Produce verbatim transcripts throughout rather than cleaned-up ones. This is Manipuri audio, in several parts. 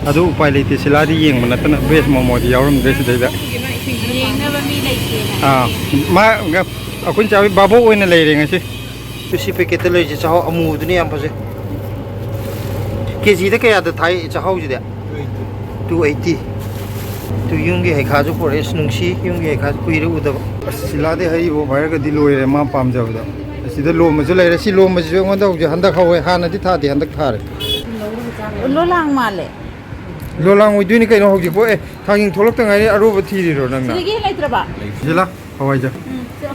ꯑꯗꯨ ꯎꯄꯥꯏ ꯂꯩꯇꯦ, ꯁꯤꯂꯥꯗꯤ ꯌꯦꯡꯕ ꯅꯠꯇꯅ ꯕꯦꯖ ꯃꯣꯃꯣꯗꯤ ꯌꯥꯎꯔꯝꯗ꯭ꯔꯦ ꯁꯤꯗꯩꯗ꯫ ꯌꯦꯡꯅꯕ ꯃꯤ ꯂꯩꯇꯦꯅ꯫ ꯑꯥ, ꯃꯥ, ꯑꯩꯈꯣꯏ ꯆꯥꯕꯤ ꯕꯥꯕꯣꯛ ꯑꯣꯏꯅ ꯂꯩꯔꯦ ꯉꯁꯤ꯫ ꯁꯤ ꯄꯦꯀꯦꯠꯇ ꯂꯩꯔꯤꯁꯦ ꯆꯥꯛꯍꯥꯎ ꯑꯃꯨꯕꯗꯨꯅ ꯌꯥꯝ ꯐꯖꯩ꯫ ꯀꯦꯖꯤꯗ ꯀꯌꯥꯗ ꯊꯥꯏ ꯆꯥꯛꯍꯥꯎꯁꯤꯗꯤ? Two eighty꯫ ꯇꯨ ꯌꯨꯝꯒꯤ ꯍꯩꯈꯥꯁꯨ ꯄꯨꯔꯛꯑꯦ꯫ ꯑꯁ, ꯅꯨꯡꯁꯤ, ꯌꯨꯝꯒꯤ ꯍꯩꯈꯥꯁꯨ ꯀꯨꯏꯔꯦ ꯎꯗꯕ꯫ ꯑꯁ, ꯁꯤꯂꯥꯗꯤ ꯍꯩ ꯕꯣꯞ ꯍꯥꯏꯔꯒꯗꯤ ꯂꯣꯏꯔꯦ ꯃꯥ ꯄꯥꯝꯖꯕꯗ꯫ ꯑꯁꯤꯗ ꯂꯣꯝꯕꯁꯨ ꯂꯩꯔꯦ꯫ ꯁꯤ ꯂꯣꯝꯕꯁꯤꯁꯨ ꯑꯩꯉꯣꯟꯗ ꯍꯧꯖꯤꯛ ꯍꯟꯗꯛ ꯍꯧꯋꯦ, ꯍꯥꯟꯅꯗꯤ ꯊꯥꯗꯦ, ꯍꯟꯗꯛ ꯊꯥꯔꯦ꯫ ꯂꯣꯂꯥꯡ ꯃꯥꯜꯂꯦ꯫ ꯂꯣꯂꯥꯡ ꯑꯣꯏꯗꯣꯏꯅꯤ ꯀꯩꯅꯣ ꯍꯧꯖꯤꯛꯄꯣ꯫ ꯑꯦ, ꯊꯥꯡꯖꯤꯡ ꯊꯣꯛꯂꯛꯇ ꯉꯥꯏꯔꯤ, ꯑꯔꯨꯕ ꯊꯤꯔꯤꯔꯣ ꯅꯪꯅ? ꯁꯤꯗꯒꯤ ꯂꯩꯇ꯭ꯔꯕ? ꯁꯤꯂꯥ, ꯍꯋꯥꯏꯖꯥꯔ꯫ ꯎꯝ, ꯆꯣ꯫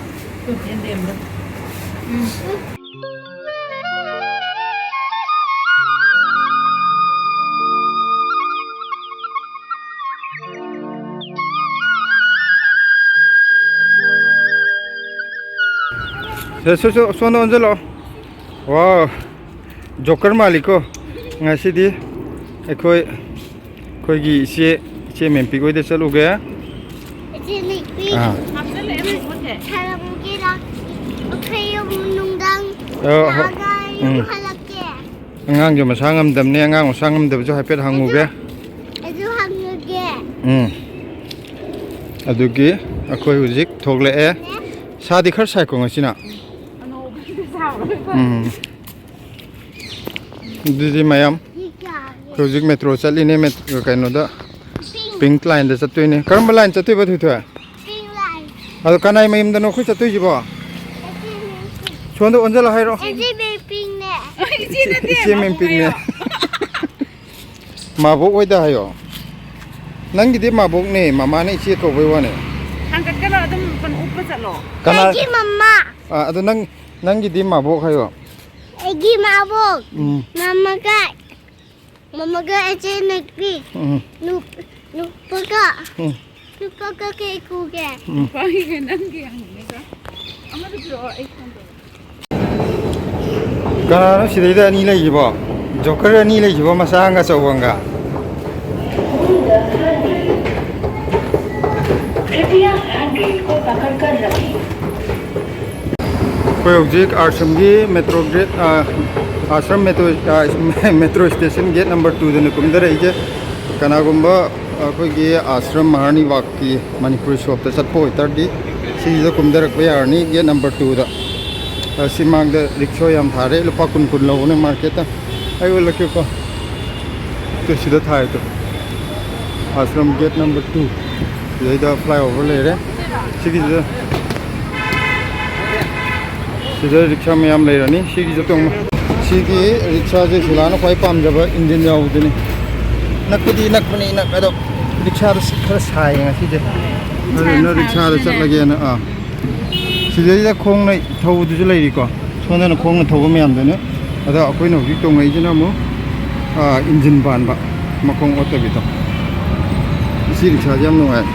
ꯌꯦꯟꯗꯦꯝꯗꯣ꯫ ꯎꯝ꯫ ꯁꯦ, ꯁꯣ-, ꯁꯣ-, ꯁꯣꯝꯗ ꯑꯣꯟꯁꯤꯜꯂꯛꯑꯣ꯫ ꯋꯥꯎ, ꯖꯣꯀꯔ ꯃꯥꯜꯂꯤꯀꯣ꯫ ꯉꯁꯤꯗꯤ ꯑꯩꯈꯣꯏ, ꯑꯩꯈꯣꯏꯒꯤ ꯏꯆꯦ, ꯏꯆꯦ ꯃꯦꯝꯄꯤꯛ ꯍꯣꯏꯗ ꯆꯠꯂꯨꯒꯦ꯫ ꯏꯆꯦ ꯃꯦꯝꯄꯤꯛ꯫ ꯑꯥ꯫ ꯁꯥꯔꯝꯒꯦꯔꯥ? ꯑꯩꯈꯣꯏ ꯌꯨꯝ ꯅꯨꯡꯗꯥꯡ ꯑꯣ, ꯍꯣ-, ꯂꯥꯛꯑꯒ ꯌꯨꯝ ꯎꯝ꯫ ꯍꯜꯂꯛꯀꯦ꯫ ꯑꯉꯥꯡꯁꯨ ꯃꯁꯥ ꯉꯝꯗꯕꯅꯦ, ꯑꯉꯥꯡ ꯃꯁꯥ ꯉꯝꯗꯕꯁꯨ ꯍꯥꯏꯐꯦꯠ ꯍꯪꯉꯨꯒꯦ꯫ ꯑꯗꯨ ꯍꯪꯉꯨꯒꯦ꯫ ꯎꯝ꯫ ꯑꯗꯨꯒꯤ ꯑꯩꯈꯣꯏ ꯍꯧꯖꯤꯛ ꯊꯣꯛꯂꯛꯑꯦ꯫ ꯁꯥꯗꯤ ꯈꯔ ꯁꯥꯏꯀꯣ ꯉꯁꯤꯅ꯫ ꯎꯝ꯫ ꯑꯗꯨꯗꯤ ꯃꯌꯥꯝ, ꯑꯩꯈꯣꯏ ꯍꯧꯖꯤꯛ ꯃꯦꯇ꯭ꯔꯣ ꯆꯠꯂꯤꯅꯦ, ꯃꯦꯇ꯭ꯔꯣ ꯀꯩꯅꯣꯗ, ꯄꯤꯡ ꯂꯥꯏꯟꯗ ꯆꯠꯇꯣꯏꯅꯦ꯫ ꯀꯔꯝꯕ ꯂꯥꯏꯟ ꯆꯠꯇꯣꯏꯕ, ꯊꯣꯏꯊꯣꯏ? ꯄꯤꯡ ꯂꯥꯏꯟ꯫ ꯑꯗꯣ ꯀꯅꯥꯏ ꯃꯌꯨꯝꯗꯅꯣ ꯑꯩꯈꯣꯏ ꯆꯠꯇꯣꯏꯁꯤꯕꯣ? ꯁꯣꯝꯗ ꯑꯣꯟꯁꯤꯜꯂ ꯍꯥꯏꯔꯣ꯫ ꯏꯆꯦ ꯃꯦꯝꯄꯤꯡꯅꯦ꯫ ꯏꯆꯦ ꯅꯠꯇꯦ, ꯏꯆꯦ ꯃꯥꯕꯣꯛ ꯃꯦꯝꯄꯤꯡꯅꯦ꯫ ꯍꯥꯏꯌꯣ꯫ ꯃꯥꯕꯣꯛ ꯑꯣꯏꯗ ꯍꯥꯏꯌꯣ꯫ ꯅꯪꯒꯤꯗꯤ ꯃꯥꯕꯣꯛꯅꯦ, ꯃꯃꯥꯅ ꯏꯆꯦ ꯀꯧꯕꯩ ꯋꯥꯅꯦ꯫ ꯊꯥꯡꯒꯠꯀꯅꯣ, ꯑꯗꯨꯝ ꯀꯩꯅꯣ ꯎꯞꯄ ꯆꯠꯂꯣ꯫ ꯀꯅꯥ? ꯑꯩꯒꯤ ꯃꯃꯥ꯫ ꯑꯥ, ꯑꯗꯣ ꯅꯪ, ꯅꯪꯒꯤꯗꯤ ꯃꯥꯕꯣꯛ ꯍꯥꯏꯌꯣ꯫ ꯑꯩꯒꯤ ꯃꯥꯕꯣꯛ꯫ ꯎꯝ꯫ ꯃꯃꯥꯒ, ꯃꯃꯥꯒ ꯏꯆꯦ ꯅꯨꯄꯤ꯫ ꯎꯝ꯫ ꯅꯨ-, ꯅꯨꯄꯥꯒ꯫ ꯎꯝ꯫ ꯅꯨꯄꯥꯒ ꯀꯩ ꯀꯧꯒꯦ? ꯎꯝ꯫ ꯅꯨꯄꯥꯒꯤꯒ ꯅꯪꯒꯤ ꯍꯪꯉꯤꯅꯦꯀꯣ꯫ ꯑꯃꯗ ꯄꯤꯔꯛꯑꯣ, ꯑꯩ ꯐꯣꯟ ꯇꯧꯔꯛꯀꯦ꯫ ꯀꯅꯥꯅꯣ ꯁꯤꯗꯩꯗ ꯑꯅꯤ ꯂꯩꯁꯤꯕꯣ? ꯖꯣꯀꯔ ꯑꯅꯤ ꯂꯩꯁꯤꯕꯣ, ꯃꯆꯥ ꯑꯃꯒ ꯑꯆꯧꯕ ꯑꯃꯒ? कृपया handrail को पकड़कर रखें। ꯑꯩꯈꯣꯏ ꯍꯧꯖꯤꯛ ꯑꯥꯔꯁꯝꯒꯤ ꯃꯦꯇ꯭ꯔꯣ ꯒꯦꯠ, ꯑ, ꯑꯥꯁ꯭ꯔꯝ ꯃꯦꯇ꯭ꯔꯣ, ꯑ, ꯃꯦꯇ꯭ꯔꯣ ꯁ꯭ꯇꯦꯁꯟ ꯒꯦꯠ ꯅꯝꯕꯔ ꯇꯨꯗꯅꯤ ꯀꯨꯝꯊꯔꯛꯏꯁꯦ꯫ ꯀꯅꯥꯒꯨꯝꯕ ꯑꯩꯈꯣꯏꯒꯤ ꯑꯥꯁ꯭ꯔꯝ ꯃꯍꯥꯔꯥꯅꯤ ꯕꯥꯒꯀꯤ ꯃꯅꯤꯄꯨꯔꯤ ꯁꯣꯞꯇ ꯆꯠꯄ ꯑꯣꯏꯇꯥꯔꯗꯤ ꯁꯤꯁꯤꯗ ꯀꯨꯝꯊꯔꯛꯄ ꯌꯥꯔꯅꯤ, ꯒꯦꯠ ꯅꯝꯕꯔ ꯇꯨꯗ꯫ ꯑ, ꯁꯤ ꯃꯥꯡꯗ ꯔꯤꯛꯁꯣ ꯌꯥꯝ ꯊꯥꯔꯦ, ꯂꯨꯄꯥ ꯀꯨꯟ ꯀꯨꯟ ꯂꯧꯕꯅꯦ ꯃꯥꯔꯀꯦꯠꯇ꯫ ꯑꯩ ꯎꯠꯂꯛꯀꯦꯀꯣ꯫ ꯇꯨ ꯁꯤꯗ ꯊꯥꯏ ꯇꯨ꯫ Ashram gate number two. ꯁꯤꯗꯩꯗ ꯐ꯭ꯂꯥꯏꯑꯣꯚꯔ ꯂꯩꯔꯦ꯫ ꯁꯤꯒꯤꯁꯤꯗ, ꯁꯤꯗ ꯔꯤꯛꯁꯥ ꯃꯌꯥꯝ ꯂꯩꯔꯅꯤ꯫ ꯁꯤꯒꯤꯁꯨ ꯇꯣꯡꯉ-, ꯁꯤꯒꯤ ꯔꯤꯛꯁꯥꯁꯦ ꯁꯤꯂꯥꯅ ꯈ꯭ꯋꯥꯏ ꯄꯥꯝꯖꯕ ꯏꯟꯖꯤꯟ ꯌꯥꯎꯕꯗꯨꯅꯤ꯫ ꯅꯛꯄꯗꯤ ꯅꯛꯄꯅꯤ, ꯅꯛ-, ꯑꯗꯣ ꯔꯤꯛꯁꯥꯗ ꯁꯤ ꯈꯔ ꯁꯥꯏꯌꯦ ꯉꯁꯤꯁꯦ꯫ ꯑꯗꯨꯗꯨꯅ ꯔꯤꯛꯁꯥꯗ ꯆꯠꯂꯒꯦꯅ, ꯑꯥ꯫ ꯁꯤꯗꯩꯗ ꯈꯣꯡꯅ ꯊꯧꯕꯗꯨꯁꯨ ꯂꯩꯔꯤꯀꯣ꯫ ꯁꯣꯝꯗꯅ ꯈꯣꯡꯅ ꯊꯧꯕ ꯃꯌꯥꯝꯗꯨꯅꯦ꯫ ꯑꯗ ꯑꯩꯈꯣꯏꯅ ꯍꯧꯖꯤꯛ ꯇꯣꯡꯉꯛꯏꯁꯤꯅ ꯑꯃꯨꯛ, ꯑꯥ, ꯏꯟꯖꯤꯟ ꯄꯥꯟꯕ, ꯃꯈꯣꯡ ꯑꯣꯠꯇꯕꯤꯗꯣ꯫ ꯁꯤ ꯔꯤꯛꯁꯥꯁꯦ ꯌꯥꯝ ꯅꯨꯡꯉꯥꯏ꯫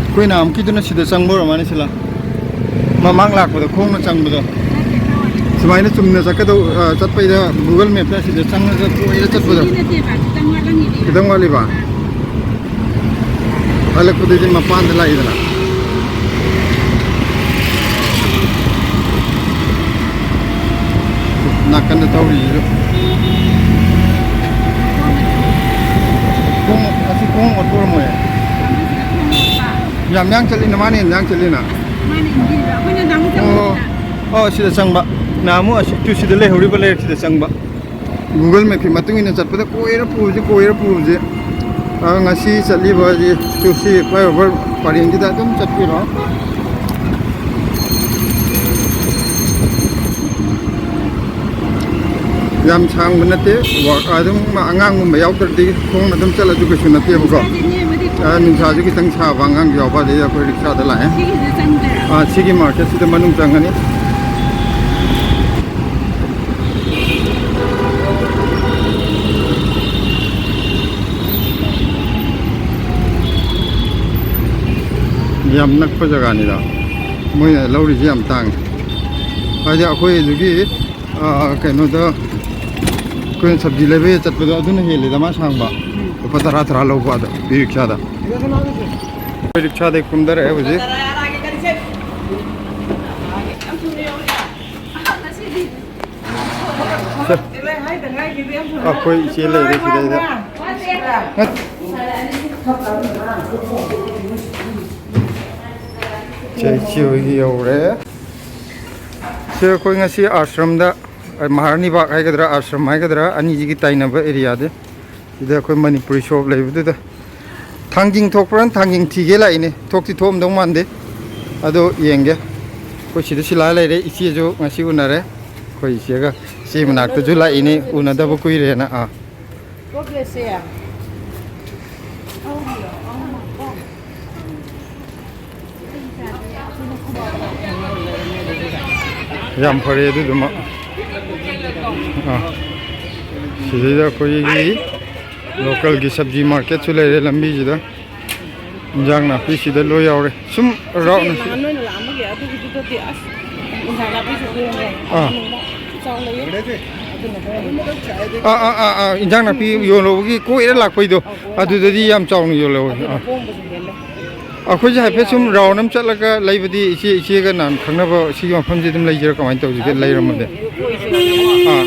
ꯑꯩꯈꯣꯏ ꯅꯍꯥꯟꯃꯨꯛꯀꯤꯗꯨꯅ ꯁꯤꯗ ꯆꯪꯕ ꯑꯣꯏꯔ ꯃꯥꯜꯂꯦ, ꯁꯤꯂꯥ꯫ ꯃꯃꯥꯡ ꯂꯥꯛꯄꯗ ꯈꯣꯡꯅ ꯆꯪꯕꯗꯣ꯫ ꯁꯨꯃꯥꯏꯅ ꯆꯨꯝꯅ ꯆꯠꯀꯗꯧ-, ꯑ, ꯆꯠꯄꯩꯗ Google Map-ꯇ ꯁꯤꯗ ꯆꯪꯉꯒ ꯀꯣꯏꯔ ꯆꯠꯄꯗꯣ꯫ ꯁꯤꯗꯤ ꯅꯠꯇꯦꯕ, ꯈꯤꯇꯪ ꯋꯥꯠꯂꯝꯒꯤꯅꯤ꯫ ꯈꯤꯇꯪ ꯋꯥꯠꯂꯤꯕ? ꯍꯜꯂꯛꯄꯗꯗꯤ ꯃꯄꯥꯟꯗ ꯂꯥꯛꯏꯗꯅ꯫ ꯅꯥꯀꯟꯗ ꯊꯧꯔꯤꯁꯤꯁꯨ꯫ ꯈꯣꯡ, ꯑꯁꯤ ꯈꯣꯡ ꯑꯣꯠꯄ ꯑꯣꯏꯔꯝꯃꯣꯏ꯫ ꯌꯥꯝ ꯌꯥꯡ ꯆꯠꯂꯤꯅ, ꯃꯥꯅ ꯍꯦꯟꯅ ꯌꯥꯡ ꯆꯠꯂꯤꯅ꯫ ꯃꯥꯅ ꯏꯟꯕꯤꯔꯤꯕ, ꯑꯩꯈꯣꯏꯅ ꯅꯍꯥꯟꯃꯨꯛ ꯑꯣ, ꯆꯪꯕꯗ꯫ ꯑꯣ, ꯁꯤꯗ ꯆꯪꯕ꯫ ꯅꯍꯥꯟꯃꯨꯛ ꯑꯁꯤ, ꯇꯨ ꯁꯤꯗ ꯂꯩꯍꯧꯔꯤꯕ ꯂꯩꯔꯛꯁꯤꯗ ꯆꯪꯕ꯫ Google Map-ꯀꯤ ꯃꯇꯨꯡ ꯏꯟꯅ ꯆꯠꯄꯗ ꯀꯣꯏꯔ ꯄꯨꯁꯤ, ꯀꯣꯏꯔ ꯄꯨꯁꯤ꯫ ꯑ, ꯉꯁꯤ ꯆꯠꯂꯤꯕ ꯑꯁꯤ ꯇꯨ ꯁꯤ flyover ꯄꯔꯦꯡꯁꯤꯗ ꯑꯗꯨꯝ ꯆꯠꯄꯤꯔꯣ꯫ ꯌꯥꯝ ꯁꯥꯡꯕ ꯅꯠꯇꯦ, walk ꯑꯗꯨꯝ ꯑꯉꯥꯡꯒꯨꯝꯕ ꯌꯥꯎꯗ꯭ꯔꯗꯤ ꯈꯣꯡꯅ ꯑꯗꯨꯝ ꯆꯠꯂꯁꯨ ꯀꯩꯁꯨ ꯅꯠꯇꯦꯕꯀꯣ꯫ ꯑ, ꯅꯨꯡꯁꯥꯁꯨ ꯈꯤꯇꯪ ꯁꯥꯕ, ꯑꯉꯥꯡꯁꯨ ꯌꯥꯎꯕ, ꯑꯗꯩ ꯑꯩꯈꯣꯏ ꯔꯤꯛꯁꯥꯗ ꯂꯥꯛꯑꯦ꯫ ꯁꯤꯒꯤꯁꯤꯗ ꯆꯪꯗꯣꯏꯔꯥ? ꯑ, ꯁꯤꯒꯤ ꯃꯥꯔꯀꯦꯠꯁꯤꯗ ꯃꯅꯨꯡ ꯆꯪꯒꯅꯤ꯫ ꯌꯥꯝ ꯅꯛꯄ ꯖꯒꯥꯅꯤꯗ꯫ ꯃꯣꯏꯅ ꯂꯧꯔꯤꯁꯤ ꯌꯥꯝ ꯇꯥꯡꯉꯤ꯫ ꯍꯥꯏꯗꯤ ꯑꯩꯈꯣꯏ ꯑꯗꯨꯒꯤ, ꯑ, ꯀꯩꯅꯣꯗ ꯑꯩꯈꯣꯏꯅ ꯁꯕꯖꯤ ꯂꯩꯕ ꯆꯠꯄꯗꯣ ꯑꯗꯨꯅ ꯍꯦꯜꯂꯤꯗ ꯃꯥ ꯁꯥꯡꯕ꯫ ꯎꯝ꯫ ꯂꯨꯄꯥ ꯇꯔꯥ ꯇꯔꯥ ꯂꯧꯕ ꯑꯗ ꯏ ꯔꯤꯛꯁꯥꯗ꯫ ꯑꯩꯈꯣꯏ ꯔꯤꯛꯁꯥꯗꯩ ꯀꯨꯝꯊꯔꯛꯑꯦ ꯍꯧꯖꯤꯛ꯫ ꯁꯦ, ꯑꯩꯈꯣꯏ ꯏꯆꯦ ꯂꯩꯔꯦ ꯁꯤꯗꯩꯗ꯫ ꯁꯦ, ꯏꯆꯦ ꯍꯣꯏꯒꯤ ꯌꯧꯔꯦ꯫ ꯁꯦ, ꯑꯩꯈꯣꯏ ꯉꯁꯤ ꯑꯥꯁ꯭ꯔꯝꯗ, ꯃꯍꯥꯔꯥꯅꯤ ꯕꯥꯒ ꯍꯥꯏꯒꯗ꯭ꯔꯥ, ꯑꯥꯁ꯭ꯔꯝ ꯍꯥꯏꯒꯗ꯭ꯔꯥ, ꯑꯅꯤꯁꯤꯒꯤ ꯇꯥꯏꯅꯕ ꯑꯦꯔꯤꯌꯥꯗ, ꯁꯤꯗ ꯑꯩꯈꯣꯏ ꯃꯅꯤꯄꯨꯔꯤ ꯁꯣꯞ ꯂꯩꯕꯗꯨꯗ ꯊꯥꯡꯖꯤꯡ ꯊꯣꯛꯄ꯭ꯔꯥꯅ ꯊꯥꯡꯖꯤꯡ ꯊꯤꯒꯦ ꯂꯥꯛꯏꯅꯦ꯫ ꯊꯣꯛꯇꯤ ꯊꯣꯛꯑꯝꯗꯧ ꯃꯥꯟꯗꯦ, ꯑꯗꯣ ꯌꯦꯡꯒꯦ꯫ ꯑꯩꯈꯣꯏ ꯁꯤꯗ ꯁꯤꯂꯥ ꯂꯩꯔꯦ, ꯏꯆꯦꯁꯨ ꯉꯁꯤ ꯎꯅꯔꯦ꯫ ꯑꯩꯈꯣꯏ ꯏꯆꯦꯒ, ꯏꯆꯦ ꯃꯅꯥꯛꯇꯁꯨ ꯂꯥꯛꯏꯅꯦ, ꯎꯅꯗꯕ ꯀꯨꯏꯔꯦꯅ꯫ ꯑꯥ꯫ ꯌꯥꯝ ꯐꯔꯦ ꯑꯗꯨꯗꯨꯃ꯫ ꯑꯥ꯫ ꯁꯤꯗꯩꯗ ꯑꯩꯈꯣꯏꯒꯤ ꯂꯣꯀꯦꯜꯒꯤ ꯁꯕꯖꯤ ꯃꯥꯔꯀꯦꯠꯁꯨ ꯂꯩꯔꯦ ꯂꯝꯕꯤꯁꯤꯗ꯫ ꯏꯟꯖꯥꯡ ꯅꯥꯄꯤꯁꯤꯗ ꯂꯣꯏ ꯌꯥꯎꯔꯦ꯫ ꯁꯨꯝ ꯔꯥꯎꯟ ꯅꯍꯥꯟ ꯅꯣꯏꯅ ꯂꯥꯛꯑꯝꯕꯒꯤ ꯑꯗꯨꯒꯤꯗꯨꯗꯗꯤ ꯑꯁ ꯏꯟꯖꯥꯡ ꯅꯥꯄꯤꯁꯨ ꯍꯣꯡꯉꯦ꯫ ꯑꯥ꯫ ꯆꯥꯎ ꯂꯩꯌꯦ꯫ ꯑꯗꯨꯅ ꯍꯣꯡꯉꯦ꯫ ꯑꯥ, ꯑꯥ, ꯑꯥ, ꯑꯥ, ꯏꯟꯖꯥꯡ ꯅꯥꯄꯤ ꯌꯣꯜꯂꯨꯕꯒꯤ ꯀꯣꯏꯔ ꯂꯥꯛꯄꯩꯗꯣ, ꯑꯗꯨꯗꯗꯤ ꯌꯥꯝ ꯆꯥꯎꯅ ꯌꯣꯜꯍꯧꯋꯦ꯫ ꯑꯗꯨꯅ ꯑꯥ꯫ ꯍꯣꯡꯕꯁꯨ ꯍꯦꯜꯂꯦ꯫ ꯑꯩꯈꯣꯏꯁꯦ ꯍꯥꯏꯐꯦꯠ ꯁꯨꯝ ꯔꯥꯎꯟ ꯑꯃ ꯆꯠꯂꯒ ꯂꯩꯕꯗꯤ, ꯏꯆꯦ, ꯏꯆꯦꯒ ꯅꯍꯥꯟ ꯈꯪꯅꯕ ꯁꯤꯒꯤ ꯃꯐꯝꯁꯦ ꯑꯗꯨꯝ ꯂꯩꯁꯤꯔꯥ ꯀꯃꯥꯏꯅ ꯇꯧꯁꯤꯒꯦ? ꯑꯗꯨꯝ ꯂꯩꯔꯝꯃꯗꯤ꯫ ꯀꯣꯏꯁꯦ꯫ ꯑꯥ꯫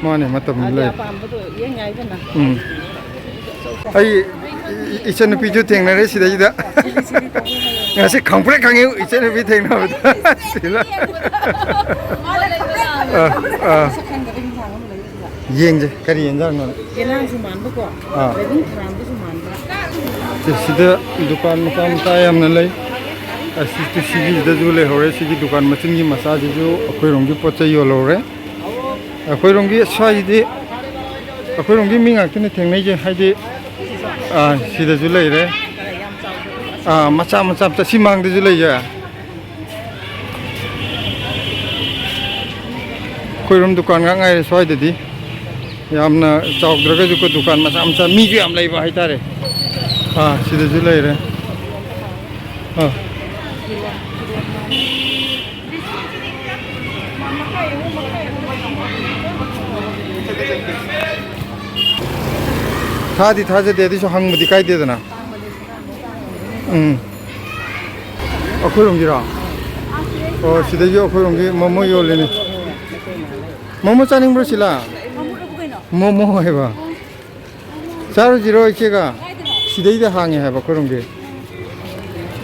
ꯃꯥꯅꯦ, ꯃꯇꯝ ꯃꯥꯒꯤ ꯂꯩ꯫ ꯑꯄꯥꯝꯕꯗꯣ ꯌꯦꯡ ꯌꯥꯏꯗꯅ꯫ ꯎꯝ꯫ ꯑꯩ ꯏ-, ꯏꯆꯟꯅꯨꯄꯤꯁꯨ ꯊꯦꯡꯅꯔꯦ ꯁꯤꯗꯩꯗ꯫ ꯉꯁꯤ ꯈꯪꯄ꯭ꯔꯦꯛ ꯈꯪꯉꯤ ꯏꯆꯟꯅꯨꯄꯤ ꯊꯦꯡꯅꯕꯗ꯫ ꯁꯤꯗ꯫ ꯑꯥ, ꯑꯥ꯫ ꯌꯦꯡꯁꯦ ꯀꯔꯤ ꯌꯦꯟꯖꯥꯡꯅꯣ꯫ ꯌꯦꯅꯥꯡꯁꯨ ꯃꯥꯟꯕꯀꯣ꯫ ꯑꯥ꯫ ꯂꯩꯕꯨꯡ ꯈꯔꯥꯝꯕꯁꯨ ꯃꯥꯟꯕ꯫ ꯁꯤ-, ꯁꯤꯗ ꯗꯨꯀꯥꯟ ꯃꯆꯥ ꯃꯆꯥ ꯌꯥꯝꯅ ꯂꯩ꯫ ꯑꯁꯤ ꯁꯤꯒꯤꯁꯤꯗꯁꯨ ꯂꯩꯍꯧꯔꯦ꯫ ꯁꯤꯒꯤ ꯗꯨꯀꯥꯟ ꯃꯆꯤꯟꯒꯤ ꯃꯆꯥꯁꯤꯁꯨ ꯑꯩꯈꯣꯏꯔꯣꯝꯒꯤ ꯄꯣꯠ ꯆꯩ ꯌꯣꯜꯍꯧꯔꯦ꯫ ꯑꯩꯈꯣꯏꯔꯣꯝꯒꯤ ꯁ꯭ꯋꯥꯏꯁꯤꯗꯤ ꯑꯩꯈꯣꯏꯔꯣꯝꯒꯤ ꯃꯤ ꯉꯥꯛꯇꯅꯤ ꯊꯦꯡꯅꯩꯁꯦ꯫ ꯍꯥꯏꯗꯤ, ꯑꯥ, ꯁꯤꯗꯁꯨ ꯂꯩꯔꯦ꯫ ꯑꯥ, ꯃꯆꯥ ꯃꯆꯥ ꯃꯆꯥ ꯁꯤ ꯃꯥꯡꯗꯁꯨ ꯂꯩꯌꯦ꯫ ꯑꯩꯈꯣꯏꯔꯣꯝ ꯗꯨꯀꯥꯟ ꯉꯥꯛ ꯉꯥꯏꯔꯦ ꯁ꯭ꯋꯥꯏꯗꯗꯤ꯫ ꯌꯥꯝꯅ ꯆꯥꯎꯗ꯭ꯔꯒꯁꯨ ꯑꯩꯈꯣꯏ ꯗꯨꯀꯥꯟ ꯃꯆꯥ ꯃꯆꯥ, ꯃꯤꯁꯨ ꯌꯥꯝ ꯂꯩꯕ ꯍꯥꯏꯇꯥꯔꯦ꯫ ꯑꯥ, ꯁꯤꯗꯁꯨ ꯂꯩꯔꯦ꯫ ꯑꯥ꯫ ꯊꯥꯗꯤ ꯊꯥꯖꯗꯦ, ꯑꯗꯨꯏꯁꯨ ꯍꯪꯕꯗꯤ ꯀꯥꯏꯗꯦꯗꯅ꯫ ꯎꯝ꯫ ꯑꯩꯈꯣꯏꯔꯣꯝꯒꯤꯔꯣ? ꯑꯣ, ꯁꯤꯗꯩꯁꯨ ꯑꯩꯈꯣꯏꯔꯣꯝꯒꯤ ꯃꯣꯃꯣ ꯌꯣꯜꯂꯤꯅꯦ꯫ ꯃꯣꯃꯣ ꯆꯥꯅꯤꯡꯕ꯭ꯔꯣ, ꯁꯤꯂꯥ? ꯃꯣꯃꯣ ꯍꯥꯏꯕ꯫ ꯆꯥꯔꯨꯁꯤꯔꯣ, ꯏꯆꯦꯒ? ꯁꯤꯗꯩꯗ ꯍꯥꯡꯉꯦ ꯍꯥꯏꯕ ꯑꯩꯈꯣꯏꯔꯣꯝꯒꯤ꯫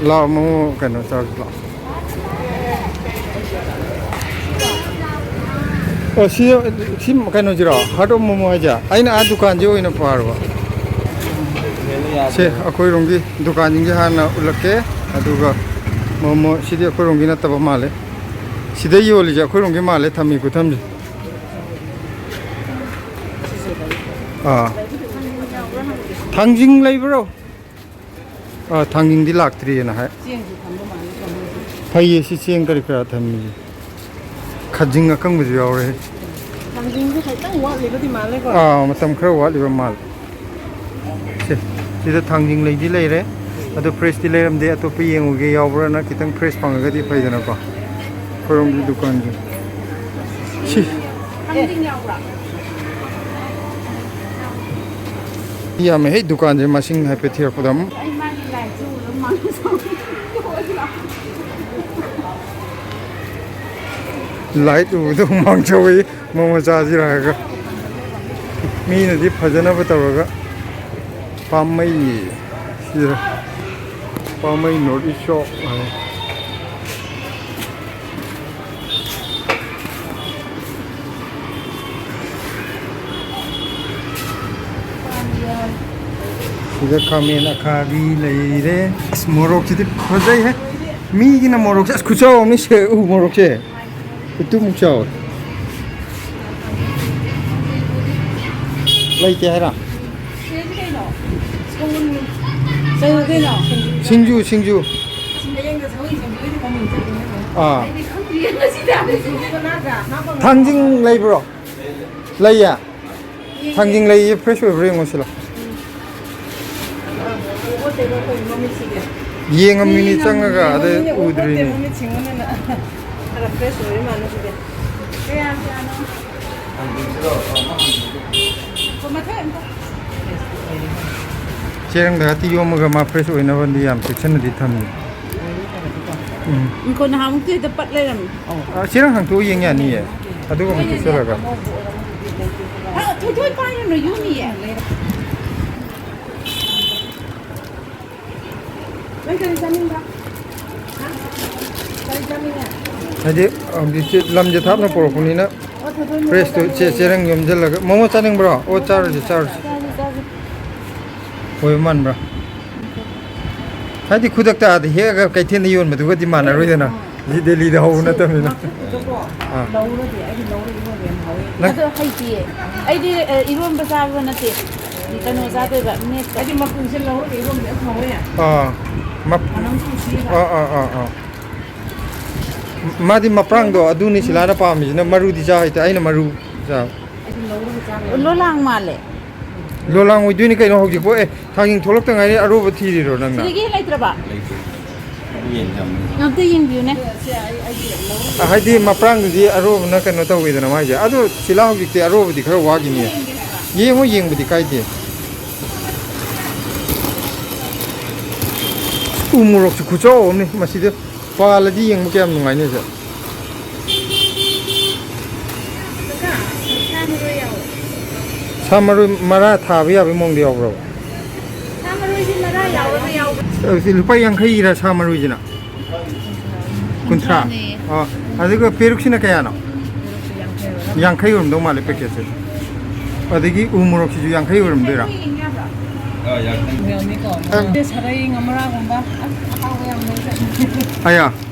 ꯂꯥꯛꯑꯣ, ꯃꯣꯃꯣ ꯀꯩꯅꯣ ꯆꯥꯔꯨꯁꯤ ꯂꯥꯛꯑꯣ꯫ ꯑꯣ, ꯁꯤ, ꯁꯤ ꯀꯩꯅꯣꯁꯤꯔꯣ? Heart of Momo ꯍꯥꯏꯁꯦ? ꯑꯩꯅ ꯑꯥ ꯗꯨꯀꯥꯟꯁꯤ ꯑꯣꯏꯅ ꯄꯥꯔꯕ꯫ ꯁꯦ, ꯑꯩꯈꯣꯏꯔꯣꯝꯒꯤ ꯗꯨꯀꯥꯟꯁꯤꯡꯁꯦ ꯍꯥꯟꯅ ꯎꯠꯂꯛꯀꯦ꯫ ꯑꯗꯨꯒ ꯃꯣꯃꯣ, ꯁꯤꯗꯤ ꯑꯩꯈꯣꯏꯔꯣꯝꯒꯤ ꯅꯠꯇꯕ ꯃꯥꯜꯂꯦ꯫ ꯁꯤꯗ ꯌꯣꯜꯂꯤꯁꯦ ꯑꯩꯈꯣꯏꯔꯣꯝꯒꯤ ꯃꯥꯜꯂꯦ, ꯊꯝꯃꯤ ꯈꯨꯊꯝꯁꯦ꯫ ꯑꯥ꯫ ꯊꯥꯡꯖꯤꯡ ꯂꯩꯕ꯭ꯔꯣ? ꯑꯥ, ꯊꯥꯡꯖꯤꯡꯗꯤ ꯂꯥꯛꯇ꯭ꯔꯤꯑꯅ ꯍꯥꯏ꯫ ꯆꯦꯡꯁꯨ ꯊꯝꯕ ꯃꯥꯜꯂꯦ, ꯀꯃꯥꯏꯅ ꯇꯧꯕꯅꯣ? ꯐꯩꯌꯦ, ꯁꯤ ꯆꯦꯡ ꯀꯔꯤ ꯀꯔꯥ ꯊꯝꯃꯤꯁꯦ꯫ ꯈꯥꯖꯤꯡ ꯑꯀꯪꯕꯁꯨ ꯌꯥꯎꯔꯦ꯫ ꯊꯥꯡꯖꯤꯡꯁꯦ ꯈꯤꯇꯪ ꯋꯥꯠꯂꯤꯕꯗꯤ ꯃꯥꯜꯂꯦꯀꯣ? ꯑꯥ, ꯃꯇꯝ ꯈꯔ ꯋꯥꯠꯂꯤꯕ ꯃꯥꯜꯂꯦ꯫ ꯁꯦ, ꯁꯤꯗ ꯊꯥꯡꯖꯤꯡ ꯂꯩꯗꯤ ꯂꯩꯔꯦ꯫ ꯑꯗꯣ fresh ꯇꯤ ꯂꯩꯔꯝꯗꯦ꯫ ꯑꯇꯣꯞꯄ ꯌꯦꯡꯉꯨꯒꯦ, ꯌꯥꯎꯕ꯭ꯔꯥꯅ꯫ ꯈꯤꯇꯪ fresh ꯐꯪꯉꯒꯗꯤ ꯐꯩꯗꯅꯀꯣ꯫ ꯈꯣꯏꯔꯣꯝꯒꯤ ꯗꯨꯀꯥꯟꯁꯦ꯫ ꯁꯤ꯫ ꯌꯥꯝꯃꯦ ꯍꯦ, ꯗꯨꯀꯥꯟꯁꯦ ꯃꯁꯤꯡ ꯍꯥꯏꯐꯦꯠ ꯊꯤꯔꯛꯄꯗ ꯑꯃꯨꯛ꯫ Light ꯎꯕꯗ ꯍꯨꯃꯥꯡ ꯁꯧꯏ꯫ ꯃꯣꯃꯣ ꯆꯥꯁꯤꯔ ꯍꯥꯏꯔꯒ ꯃꯤꯅꯗꯤ ꯐꯖꯅꯕ ꯇꯧꯔꯒ ꯄꯥꯝꯃꯩ꯫ ꯁꯤꯗ ꯄꯥꯝꯃꯩ North East Shop ꯍꯥꯏ꯫ ꯁꯤꯗ ꯈꯥꯃꯦꯟ ꯑꯈꯥꯕꯤ ꯂꯩꯔꯦ꯫ ꯑꯁ, ꯃꯣꯔꯣꯛꯁꯤꯗꯤ ꯐꯖꯩꯍꯦ꯫ ꯃꯤꯒꯤꯅ ꯃꯣꯔꯣꯛꯁꯦ, ꯑꯁ, ꯈꯨꯆꯥꯎ ꯑꯃꯅꯤ ꯁꯦ꯫ ꯎ ꯃꯣꯔꯣꯛꯁꯦ꯫ ꯎꯇꯨꯝꯃꯨꯛ ꯆꯥꯎꯋꯦ꯫ ꯂꯩꯇꯦ ꯍꯥꯏꯔꯣ? ꯀꯩꯅꯣ? ꯀꯩꯅꯣ? ꯁꯤꯡꯖꯨ, ꯁꯤꯡꯖꯨ꯫ ꯑꯥ꯫ ꯊꯥꯡꯖꯤꯡ ꯂꯩꯕ꯭ꯔꯣ? ꯂꯩꯌꯦ꯫ ꯊꯥꯡꯖꯤꯡ ꯂꯩꯌꯦ, fresh ꯑꯣꯏꯕ꯭ꯔꯥ ꯌꯦꯡꯉꯣ ꯁꯤꯂꯥ꯫ ꯌꯦꯡꯉꯝꯃꯤꯅꯤ ꯆꯪꯉꯒ, ꯑꯗꯩ ꯎꯗ꯭ꯔꯤꯅꯤ꯫ ꯈꯔ fresh ꯑꯣꯏꯔ ꯃꯥꯜꯂꯦ ꯁꯤꯗꯤ꯫ ꯀꯌꯥ ꯀꯌꯥꯅꯣ? ꯃꯊꯛ ꯑꯝꯇ꯫ ꯆꯦꯔꯪꯗ ꯍꯥꯇꯤ ꯌꯣꯝꯃꯒ ꯃꯥ ꯐ꯭ꯔꯦꯁ ꯑꯣꯏꯅꯕꯗꯤ ꯌꯥꯝ ꯆꯦꯛꯁꯤꯟꯅꯗꯤ ꯊꯝꯃꯤ꯫ ꯎꯝ꯫ ꯏꯪꯈꯣꯜ ꯅꯍꯥꯟꯃꯨꯛꯇꯤ ꯍꯦꯛꯇ ꯄꯠ ꯂꯩꯔꯝꯃꯤ꯫ ꯑ, ꯆꯦꯔꯪ ꯍꯥꯡꯇꯣꯛꯑ ꯌꯦꯡ ꯌꯥꯅꯤꯌꯦ꯫ ꯑꯗꯨꯒ ꯑꯃꯨꯛ ꯆꯦꯛꯁꯤꯜꯂꯒ꯫ ꯑ, ꯊꯣꯏꯊꯣꯏ ꯄꯥꯏꯔꯨꯅꯨ, ꯌꯣꯝꯃꯤꯌꯦ꯫ ꯅꯪ ꯀꯔꯤ ꯆꯥꯅꯤꯡꯕ? ꯍꯥ? ꯀꯔꯤ ꯆꯥꯅꯤꯡꯉꯦ? ꯍꯥꯏꯗꯤ ꯍꯧꯖꯤꯛꯁꯦ ꯂꯝꯁꯦ ꯊꯥꯞꯅ ꯄꯨꯔꯛꯄꯅꯤꯅ ꯑꯣ, ꯊꯣꯏꯊꯣꯏ ꯃꯣꯃꯣ ꯐ꯭ꯔꯦꯁꯇꯨ ꯆꯦ-, ꯆꯥꯅꯤꯡꯉꯦ꯫ ꯆꯦꯔꯪ ꯌꯣꯝꯁꯤꯜꯂꯒ꯫ ꯃꯣꯃꯣ ꯆꯥꯅꯤꯡꯕ꯭ꯔꯣ? ꯑꯣ, ꯆꯥꯔꯨꯁꯤ, ꯆꯥꯔꯨꯁꯤ꯫ ꯆꯥꯁꯤ, ꯆꯥꯁꯤ꯫ ꯑꯣꯏꯕ ꯃꯥꯟꯕ꯭ꯔꯥ? ꯍꯥꯏꯗꯤ ꯈꯨꯗꯛꯇ ꯑꯥꯗ ꯍꯦꯛꯑꯒ ꯀꯩꯊꯦꯜꯗ ꯌꯣꯟꯕꯗꯨꯒꯗꯤ ꯃꯥꯟꯅꯔꯣꯏꯗꯅ꯫ ꯁꯤ ꯗꯦꯜꯂꯤꯗ ꯍꯧꯕ ꯅꯠꯇꯕꯅꯤꯅ꯫ ꯑꯥ꯫ ꯂꯧꯔꯗꯤ ꯑꯩꯗꯤ ꯂꯧꯔ ꯏꯔꯣꯟꯕ ꯌꯥꯝ ꯍꯥꯎꯋꯦ꯫ ꯅꯪ ꯑꯗꯣ ꯍꯩꯇꯤꯌꯦ꯫ ꯑꯩꯗꯤ, ꯑ, ꯏꯔꯣꯟꯕ ꯆꯥꯕ ꯅꯠꯇꯦ꯫ ꯀꯩꯅꯣ ꯆꯥꯗꯣꯏꯕ, ꯃꯦꯠꯄ꯫ ꯑꯩꯗꯤ ꯃꯀꯨꯁꯦ ꯂꯧꯔꯒ ꯏꯔꯣꯟꯕ ꯌꯥꯝ ꯍꯥꯎꯋꯦ꯫ ꯑꯥ꯫ ꯃꯞ-, ꯃꯅꯝꯁꯨ ꯅꯨꯡꯁꯤꯌꯦꯕ꯫ ꯑꯥ, ꯑꯥ, ꯑꯥ, ꯑꯥ꯫ ꯃꯥꯗꯤ ꯃꯄ꯭ꯔꯥꯡꯗꯣ ꯑꯗꯨꯅꯤ ꯁꯤꯂꯥꯅ ꯄꯥꯝꯃꯤꯁꯤꯅ, ꯃꯔꯨꯗꯤ ꯆꯥ ꯍꯩꯇꯦ, ꯑꯩꯅ ꯃꯔꯨ ꯆꯥ꯫ ꯑꯩꯗꯤ ꯂꯧꯔꯒ ꯆꯥꯕ ꯌꯥꯝ ꯂꯣꯂꯥꯡ ꯃꯥꯜꯂꯦ꯫ ꯂꯣꯂꯥꯡ ꯑꯣꯏꯗꯣꯏꯅꯤ ꯀꯩꯅꯣ ꯍꯧꯖꯤꯛꯄꯨ꯫ ꯑꯦ, ꯊꯥꯡꯖꯤꯡ ꯊꯣꯛꯂꯛꯇ ꯉꯥꯏꯔꯤ, ꯑꯔꯣꯕ ꯊꯤꯔꯤꯔꯣ ꯅꯪꯅ? ꯁꯤꯗꯒꯤ ꯂꯩꯇ꯭ꯔꯕ? ꯑꯝꯇ ꯌꯦꯡꯕꯤꯌꯨꯅꯦ꯫ ꯍꯥꯏꯗꯤ ꯃꯄ꯭ꯔꯥꯡꯗꯨꯗꯤ ꯑꯔꯣꯕꯅ ꯀꯩꯅꯣ ꯇꯧꯋꯤꯗꯅ ꯃꯥꯏꯁꯦ꯫ ꯑꯗꯣ ꯁꯤꯂꯥ ꯍꯧꯖꯤꯛꯇꯤ ꯑꯔꯣꯕꯗꯤ ꯈꯔ ꯋꯥꯒꯤꯅꯤ꯫ ꯌꯦꯡꯉꯣ, ꯌꯦꯡꯕꯗꯤ ꯀꯥꯏꯗꯦ꯫ ꯎ ꯃꯣꯔꯣꯛꯁꯨ ꯈꯨꯆꯥꯎ ꯑꯃꯅꯤ ꯃꯁꯤꯗ꯫ ꯄꯥꯜꯂꯗꯤ ꯌꯦꯡꯕ ꯀꯌꯥꯝ ꯅꯨꯡꯉꯥꯏꯅꯤ ꯁꯦ꯫ ꯁꯥ ꯃꯔꯣꯏ ꯃꯔꯥ ꯊꯥꯕ ꯌꯥꯕꯒꯤ ꯃꯑꯣꯡꯗ ꯌꯥꯎꯕ꯭ꯔꯕ? ꯁꯥ ꯃꯔꯣꯏꯁꯤ ꯃꯔꯥ ꯌꯥꯎꯕ ꯌꯥꯎꯕ꯫ ꯑ, ꯁꯤ ꯂꯨꯄꯥ ꯌꯥꯡꯈꯩꯔ ꯁꯥ ꯃꯔꯣꯏꯁꯤꯅ? ꯀꯨꯟꯊ꯭ꯔꯥ? ꯀꯨꯟꯊ꯭ꯔꯥꯅꯦ꯫ ꯑꯣ, ꯑꯗꯨꯒ ꯄꯦꯔꯨꯛꯁꯤꯅ ꯀꯌꯥꯅꯣ? ꯌꯥꯡꯈꯩ ꯑꯣꯏꯔꯝꯗꯧ ꯃꯥꯜꯂꯦ ꯄꯦꯀꯦꯠꯁꯦ꯫ ꯑꯗꯒꯤ ꯎ ꯃꯣꯔꯣꯛꯁꯤꯁꯨ ꯌꯥꯡꯈꯩ ꯑꯣꯏꯔꯝꯗꯣꯏꯔꯥ? ꯑꯥ, ꯌꯥꯡꯈꯩ꯫ ꯃꯌꯥꯝꯅꯤꯀꯣ꯫ ꯑꯪ꯫ ꯁꯥꯔꯩ ꯉꯥꯃꯔꯥꯒꯨꯝꯕ ꯑꯁ ꯑꯍꯥꯎꯕ ꯌꯥꯝ ꯂꯩꯖꯥꯠꯅꯤ꯫ ꯑꯌꯥ,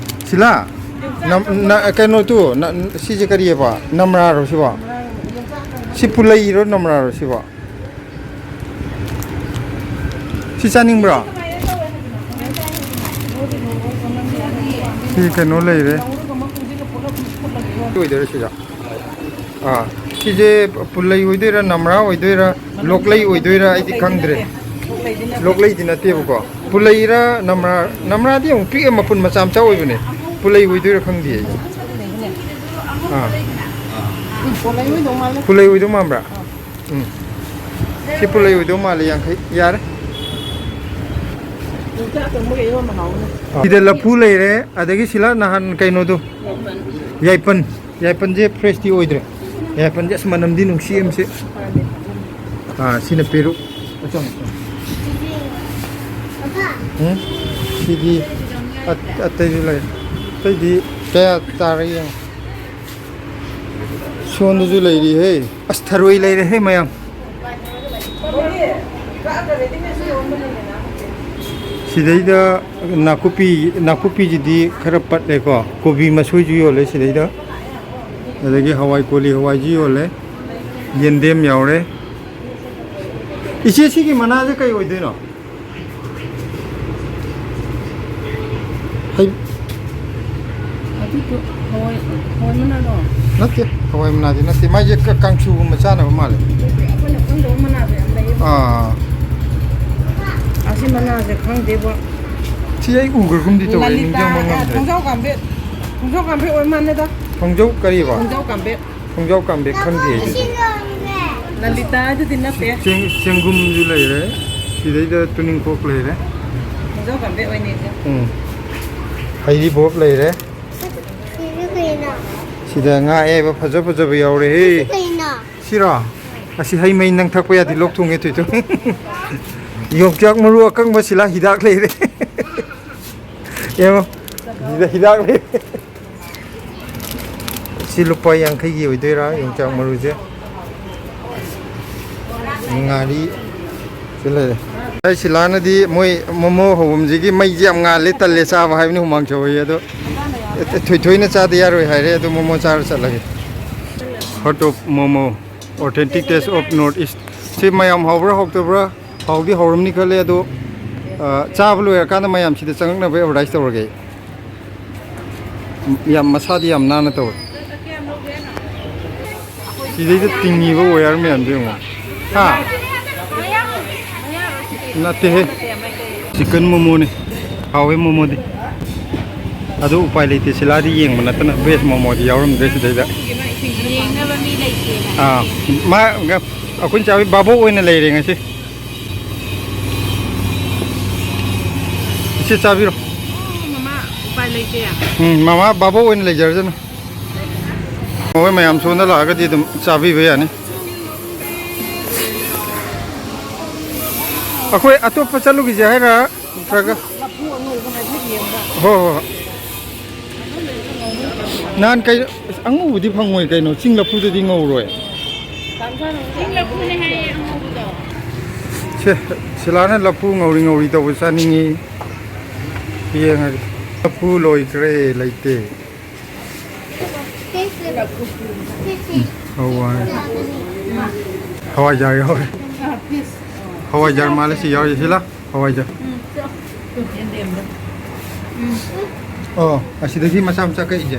ꯁꯤꯂꯥ, ꯅꯝ-, ꯅ-, ꯀꯩꯅꯣ ꯇꯨ, ꯅ-, ꯁꯤꯁꯦ ꯀꯔꯤꯑꯕ? ꯅꯝꯔꯥꯔꯣ ꯁꯤꯕꯣ? ꯁꯤ ꯄꯨꯂꯩꯔꯣ ꯅꯝꯔꯥꯔꯣ ꯁꯤꯕꯣ? ꯁꯤ ꯆꯥꯅꯤꯡꯕ꯭ꯔꯣ? ꯁꯤ ꯀꯩꯅꯣ ꯂꯩꯔꯦ꯫ ꯑꯣꯏꯗꯣꯏꯔꯣ ꯁꯤꯗ? ꯑꯥ, ꯁꯤꯁꯦ ꯄꯨꯂꯩ ꯑꯣꯏꯗꯣꯏꯔꯥ, ꯅꯝꯔꯥ ꯑꯣꯏꯗꯣꯏꯔꯥ, ꯂꯣꯛꯂꯩ ꯑꯣꯏꯗꯣꯏꯔꯥ, ꯑꯩꯗꯤ ꯈꯪꯗ꯭ꯔꯦ꯫ ꯂꯣꯛꯂꯩꯗꯤ ꯅꯠꯇꯦꯕꯀꯣ꯫ ꯄꯨꯂꯩꯔꯥ ꯅꯝꯔꯥ, ꯅꯝꯔꯥꯗꯤ ꯑꯃꯨꯛ ꯄꯤꯛꯑꯦ, ꯃꯄꯨꯟ ꯃꯆꯥ ꯃꯆꯥ ꯑꯣꯏꯕꯅꯦ꯫ ꯄꯨꯂꯩ ꯑꯣꯏꯗꯣꯏꯔꯥ ꯈꯪꯗꯦ ꯑꯩꯁꯦ꯫ ꯑꯥ꯫ ꯄꯨꯂꯩ ꯑꯣꯏꯗꯧ ꯃꯥꯜꯂꯦ꯫ ꯄꯨꯂꯩ ꯑꯣꯏꯗꯧ ꯃꯥꯟꯕ꯭ꯔꯥ? ꯎꯝ꯫ ꯁꯤ ꯄꯨꯂꯩ ꯑꯣꯏꯗꯧ ꯃꯥꯜꯂꯦ, ꯌꯥꯡꯈꯩ꯫ ꯌꯥꯔꯦ꯫ ꯌꯣꯡꯆꯥꯛ ꯑꯀꯪꯕꯒ ꯏꯔꯣꯟꯕ ꯍꯥꯎꯕꯅꯦ꯫ ꯁꯤꯗ ꯂꯐꯨ ꯂꯩꯔꯦ, ꯑꯗꯒꯤ ꯁꯤꯂꯥ ꯅꯍꯥꯟ ꯀꯩꯅꯣꯗꯣ, ꯌꯥꯏꯄꯟ꯫ ꯌꯥꯏꯄꯟꯁꯦ ꯐ꯭ꯔꯦꯁꯇꯤ ꯑꯣꯏꯗ꯭ꯔꯦ꯫ ꯌꯥꯏꯄꯟꯁꯦ ꯑꯁ ꯃꯅꯝꯗꯤ ꯅꯨꯡꯁꯤ ꯑꯃꯁꯦ꯫ ꯑꯥ, ꯁꯤꯅ ꯄꯦꯔꯨꯛ꯫ ꯎꯝ? ꯁꯤꯗꯤ ꯑꯠ-, ꯑꯇꯩꯁꯨ ꯂꯩ꯫ ꯑꯇꯩꯗꯤ ꯀꯌꯥ ꯇꯥꯔꯒꯦ ꯌꯦꯡꯉꯣ꯫ ꯁꯣꯝꯗꯁꯨ ꯂꯩꯔꯤꯍꯦ꯫ ꯑꯁ, ꯊꯔꯣꯏ ꯂꯩꯔꯦꯍꯦ ꯃꯌꯥꯝ꯫ ꯁꯤꯗꯩꯗ ꯅꯥꯀꯨꯞꯄꯤ, ꯅꯥꯀꯨꯞꯄꯤꯁꯤꯗꯤ ꯈꯔ ꯄꯠꯂꯦꯀꯣ꯫ ꯀꯣꯕꯤ ꯃꯁꯣꯏꯁꯨ ꯌꯣꯜꯂꯦ ꯁꯤꯗꯩꯗ꯫ ꯑꯗꯒꯤ ꯍꯋꯥꯏ ꯀꯣꯂꯤ ꯍꯋꯥꯏꯁꯨ ꯌꯣꯜꯂꯦ꯫ ꯌꯦꯟꯗꯦꯝ ꯌꯥꯎꯔꯦ꯫ ꯏꯆꯦ, ꯁꯤꯒꯤ ꯃꯅꯥꯁꯦ ꯀꯩ ꯑꯣꯏꯗꯣꯏꯅꯣ? ꯍꯩ-, ꯑꯗꯨꯗꯣ ꯍꯋꯥꯏ, ꯍꯋꯥꯏ ꯃꯅꯥꯗꯣ? ꯅꯠꯇꯦ, ꯍꯋꯥꯏ ꯃꯅꯥꯗꯤ ꯅꯠꯇꯦ꯫ ꯃꯥꯏꯁꯦ ꯀ-, ꯀꯥꯡꯁꯨꯒꯨꯝꯕ ꯆꯥꯅꯕ ꯃꯥꯜꯂꯦ꯫ ꯑꯩꯈꯣꯏꯅ ꯈꯪꯗꯕ ꯃꯅꯥꯁꯨ ꯌꯥꯝ ꯂꯩꯌꯦꯕ꯫ ꯑꯥ꯫ ꯑꯁꯤ ꯃꯅꯥꯁꯦ ꯈꯪꯗꯦꯕ꯫ ꯁꯤ ꯑꯩ ꯎꯈ꯭ꯔꯒꯨꯝꯗꯤ ꯇꯧꯔꯦ, ꯂꯂꯤꯇꯥ, ꯅꯤꯡꯁꯤꯡꯕ ꯑ, ꯉꯝꯗ꯭ꯔꯦ꯫ ꯈꯣꯡꯖꯥꯎ ꯀꯥꯝꯕꯦꯠ꯫ ꯈꯣꯡꯖꯥꯎ ꯀꯥꯝꯕꯦꯠ ꯑꯣꯏ ꯃꯥꯜꯂꯦꯗ꯫ ꯈꯣꯡꯖꯥꯎ ꯀꯔꯤꯕ? ꯈꯣꯡꯖꯥꯎ ꯀꯥꯝꯕꯦꯠ꯫ ꯈꯣꯡꯖꯥꯎ ꯀꯥꯝꯕꯦꯠ ꯈꯪꯗꯦ ꯑꯩꯗꯤ꯫ ꯂꯂꯤꯇꯥ ꯑꯗꯨꯗꯤ ꯅꯠꯇꯦ꯫ ꯆꯦꯡ-, ꯆꯦꯡꯒꯨꯝꯁꯨ ꯂꯩꯔꯦ꯫ ꯁꯤꯗꯩꯗ ꯇꯨꯅꯤꯡꯈꯣꯛ ꯂꯩꯔꯦ꯫ ꯈꯣꯡꯖꯥꯎ ꯀꯥꯝꯕꯦꯠ ꯑꯣꯏꯅ ꯌꯦꯡꯁꯦ꯫ ꯎꯝ꯫ ꯍꯩꯔꯤꯕꯣꯞ ꯂꯩꯔꯦ꯫ ꯁꯤꯁꯨ ꯀꯩꯅꯣ? ꯁꯤꯗ ꯉꯥ ꯑꯌꯥꯏꯕ ꯐꯖ ꯐꯖꯕ ꯌꯥꯎꯔꯦꯍꯦ꯫ ꯁꯤꯁꯨ ꯀꯩꯅꯣ? ꯁꯤꯔꯣ? ꯑꯁꯤ ꯍꯩ ꯃꯍꯤ ꯅꯪ ꯊꯛꯄ ꯌꯥꯗꯦ, ꯂꯣꯛ ꯊꯨꯡꯉꯦ ꯊꯣꯏꯊꯣꯏ꯫ ꯌꯣꯡꯆꯥꯛ ꯃꯔꯨ ꯑꯀꯪꯕ ꯁꯤꯂꯥ ꯍꯤꯗꯥꯛ ꯂꯩꯔꯦ꯫ ꯌꯦꯡꯉꯣ, ꯁꯤꯗ ꯍꯤꯗꯥꯛ ꯂꯩꯔꯦ꯫ ꯁꯤ ꯂꯨꯄꯥ ꯌꯥꯡꯈꯩꯒꯤ ꯑꯣꯏꯗꯣꯏꯔꯥ ꯌꯣꯡꯆꯥꯛ ꯃꯔꯨꯁꯦ? ꯉꯥꯔꯤ ꯁꯤ ꯂꯩꯔꯦ꯫ ꯑꯩ ꯁꯤꯂꯥꯅꯗꯤ ꯃꯣꯏ ꯃꯣꯃꯣ ꯍꯧꯐꯝꯁꯤꯒꯤ ꯃꯩꯁꯦ ꯌꯥꯝ ꯉꯥꯜꯂꯦ, ꯇꯜꯂꯦ ꯆꯥꯕ ꯍꯥꯏꯕꯅꯤ, ꯍꯨꯃꯥꯡ ꯁꯧꯋꯦ꯫ ꯑꯗꯣ ꯊꯣꯏꯊꯣꯏꯅ ꯆꯥꯗ ꯌꯥꯔꯣꯏ ꯍꯥꯏꯔꯦ, ꯑꯗꯣ ꯃꯣꯃꯣ ꯆꯥꯔ ꯆꯠꯂꯒꯦ꯫ Heart of Momo, authentic taste of North East꯫ ꯁꯤ ꯃꯌꯥꯝ ꯍꯥꯎꯕ꯭ꯔꯥ ꯍꯥꯎꯇꯕ꯭ꯔꯥ? ꯍꯥꯎꯗꯤ ꯍꯧꯔꯝꯅꯤ ꯈꯜꯂꯦ, ꯑꯗꯣ, ꯑ, ꯆꯥꯕ ꯂꯣꯏꯔꯀꯥꯟꯗ ꯃꯌꯥꯝ ꯁꯤꯗ ꯆꯪꯉꯛꯅꯕ ꯑꯦꯗꯚꯔꯇꯥꯏꯁ ꯇꯧꯔꯒꯦ ꯑꯩ꯫ ꯌꯥꯝ ꯃꯁꯥꯗꯤ ꯌꯥꯝ ꯅꯥꯟꯅ ꯇꯧꯋꯦ꯫ ꯁꯤꯗꯩꯗ ꯇꯤꯡꯉꯤꯕ ꯋꯥꯌꯔ ꯃꯌꯥꯝꯗꯣ ꯌꯦꯡꯉꯣ꯫ ꯍꯥ? ꯅꯠꯇꯦꯍꯦ꯫ ꯆꯤꯛꯀꯟ ꯃꯣꯃꯣꯅꯤ꯫ ꯍꯥꯎꯋꯦ ꯃꯣꯃꯣꯗꯤ꯫ ꯑꯗꯨ ꯎꯄꯥꯏ ꯂꯩꯇꯦ, ꯁꯤꯂꯥꯗꯤ ꯌꯦꯡꯕ ꯅꯠꯇꯅ ꯚꯦꯖ ꯃꯣꯃꯣꯗꯤ ꯌꯥꯎꯔꯝꯗ꯭ꯔꯦ ꯁꯤꯗꯩꯗ꯫ ꯌꯦꯡꯅꯕ ꯃꯤ ꯂꯩꯇꯦꯅ꯫ ꯑꯥ, ꯃꯥ, ꯑꯩꯈꯣꯏꯅ ꯆꯥꯕꯤ ꯚꯥꯕꯣꯛ ꯑꯣꯏꯅ ꯂꯩꯔꯦ ꯉꯁꯤ꯫ ꯁꯤ ꯆꯥꯕꯤꯔꯣ꯫ ꯃꯃꯥ, ꯎꯄꯥꯏ ꯂꯩꯇꯦ꯫ ꯎꯝ, ꯃꯃꯥ ꯕꯥꯕꯣꯛ ꯑꯣꯏꯅ ꯂꯩꯖꯔꯖꯅꯨ꯫ ꯃꯈꯣꯏ ꯃꯌꯥꯝ ꯁꯣꯝꯗ ꯂꯥꯛꯑꯒꯗꯤ ꯑꯗꯨꯝ ꯆꯥꯕꯤꯕ ꯌꯥꯅꯤ꯫ ꯑꯩꯈꯣꯏ ꯑꯇꯣꯞꯄ ꯆꯠꯂꯨꯈꯤꯁꯦ ꯍꯥꯏꯔ ꯅꯠꯇ꯭ꯔꯒ? ꯂꯐꯨ ꯑꯉꯧꯕ ꯍꯥꯏꯐꯦꯠ ꯌꯦꯡꯕ꯫ ꯍꯣꯏ, ꯍꯣꯏ, ꯍꯣꯏ꯫ ꯅꯍꯥꯟ ꯀꯩ, ꯑꯁ, ꯑꯉꯧꯕꯗꯤ ꯐꯪꯉꯣꯏ ꯀꯩꯅꯣ, ꯆꯤꯡ ꯂꯐꯨꯗꯗꯤ ꯉꯧꯔꯣꯏ꯫ ꯆꯤꯡ ꯂꯐꯨꯅꯦ ꯍꯥꯏꯌꯦ ꯑꯉꯧꯕꯗꯣ꯫ ꯁꯦ, ꯁꯤꯂꯥꯅ ꯂꯐꯨ ꯉꯧꯔꯤ ꯉꯧꯔꯤ ꯇꯧꯕ ꯆꯥꯅꯤꯡꯉꯤ꯫ ꯌꯦꯡꯉꯒꯦ꯫ ꯂꯐꯨ ꯂꯣꯏꯈ꯭ꯔꯦ, ꯂꯩꯇꯦ꯫ ꯍꯋꯥꯏ꯫ ꯍꯋꯥꯏꯖꯥꯔ ꯌꯥꯎꯔꯦ꯫ ꯍꯋꯥꯏꯖꯥꯔ ꯃꯥꯜꯂꯦ ꯁꯤ ꯌꯥꯎꯔꯤꯁꯦ, ꯁꯤꯂꯥ꯫ ꯍꯋꯥꯏꯖꯥꯔ꯫ ꯑꯣ, ꯑꯁꯤꯗꯒꯤ ꯃꯆꯥ ꯃꯆꯥ ꯀꯛꯏꯁꯦ꯫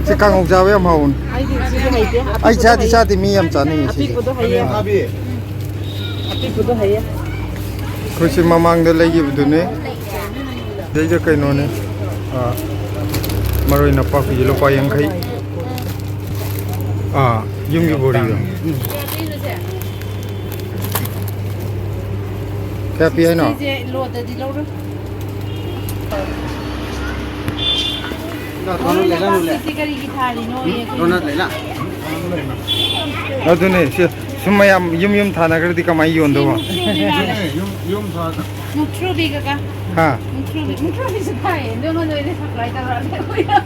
ꯁꯤ ꯀꯥꯡꯍꯧ ꯆꯥꯕ ꯌꯥꯝ ꯍꯥꯎꯕꯅꯤ꯫ ꯑꯩꯗꯤ ꯁꯤꯗꯤ ꯍꯩꯇꯦ꯫ ꯑꯩ ꯑꯄꯤꯛꯄꯗꯣ ꯆꯥꯗꯤ ꯍꯩꯌꯦ꯫ ꯆꯥꯗꯦ, ꯃꯤ ꯌꯥꯝ ꯆꯥꯅꯤꯡꯉꯤ ꯁꯤꯁꯦ꯫ ꯑꯄꯤꯛꯄꯗꯣ ꯍꯩꯌꯦ꯫ ꯑꯥ꯫ ꯑꯄꯤꯛꯄꯗꯣ ꯍꯩꯌꯦ꯫ ꯑꯩꯈꯣꯏ ꯁꯤ ꯃꯃꯥꯡꯗ ꯂꯩꯈꯤꯕꯗꯨꯅꯦ꯫ ꯁꯤꯗꯩꯗ ꯀꯩꯅꯣꯅꯦ꯫ ꯑꯥ, ꯃꯔꯣꯏ ꯅꯄꯥꯛꯄꯤꯁꯦ ꯂꯨꯄꯥ ꯌꯥꯡꯈꯩ꯫ ꯑꯥ, ꯌꯨꯝꯒꯤ ꯕꯣꯔꯤꯗꯣ꯫ ꯀꯌꯥ ꯄꯤ ꯍꯥꯏꯅꯣ? ꯁꯤꯁꯦ ꯂꯣꯗꯗꯤ ꯂꯧꯔꯣꯏ꯫ ꯃꯔꯣꯏ ꯅꯄꯥꯛꯄꯤꯁꯦ ꯀꯔꯤꯒꯤ ꯊꯥꯔꯤꯅꯣꯌꯦ ꯑꯩꯈꯣꯏ꯫ ꯑꯗꯨꯅꯦ, ꯁꯤ ꯁꯨꯝ ꯃꯌꯥꯝ ꯌꯨꯝ ꯌꯨꯝ ꯊꯥꯅꯈ꯭ꯔꯗꯤ ꯀꯃꯥꯏꯅ ꯌꯣꯟꯗꯧꯕ? ꯌꯨꯝ, ꯌꯨꯝ ꯊꯥ-, ꯃꯨꯛꯊ꯭ꯔꯨꯕꯤ ꯀꯀꯥ꯫ ꯍꯥ? ꯃꯨꯛꯊ꯭ꯔꯨꯕꯤ, ꯃꯨꯛꯊ꯭ꯔꯨꯕꯤꯁꯨ ꯊꯥꯏꯌꯦ꯫ ꯑꯗꯨ ꯅꯉꯣꯟꯗ ꯑꯣꯏꯅ ꯁꯄ꯭ꯂꯥꯏ ꯇꯧꯔꯛꯑꯒꯦ ꯑꯩꯈꯣꯏꯅ꯫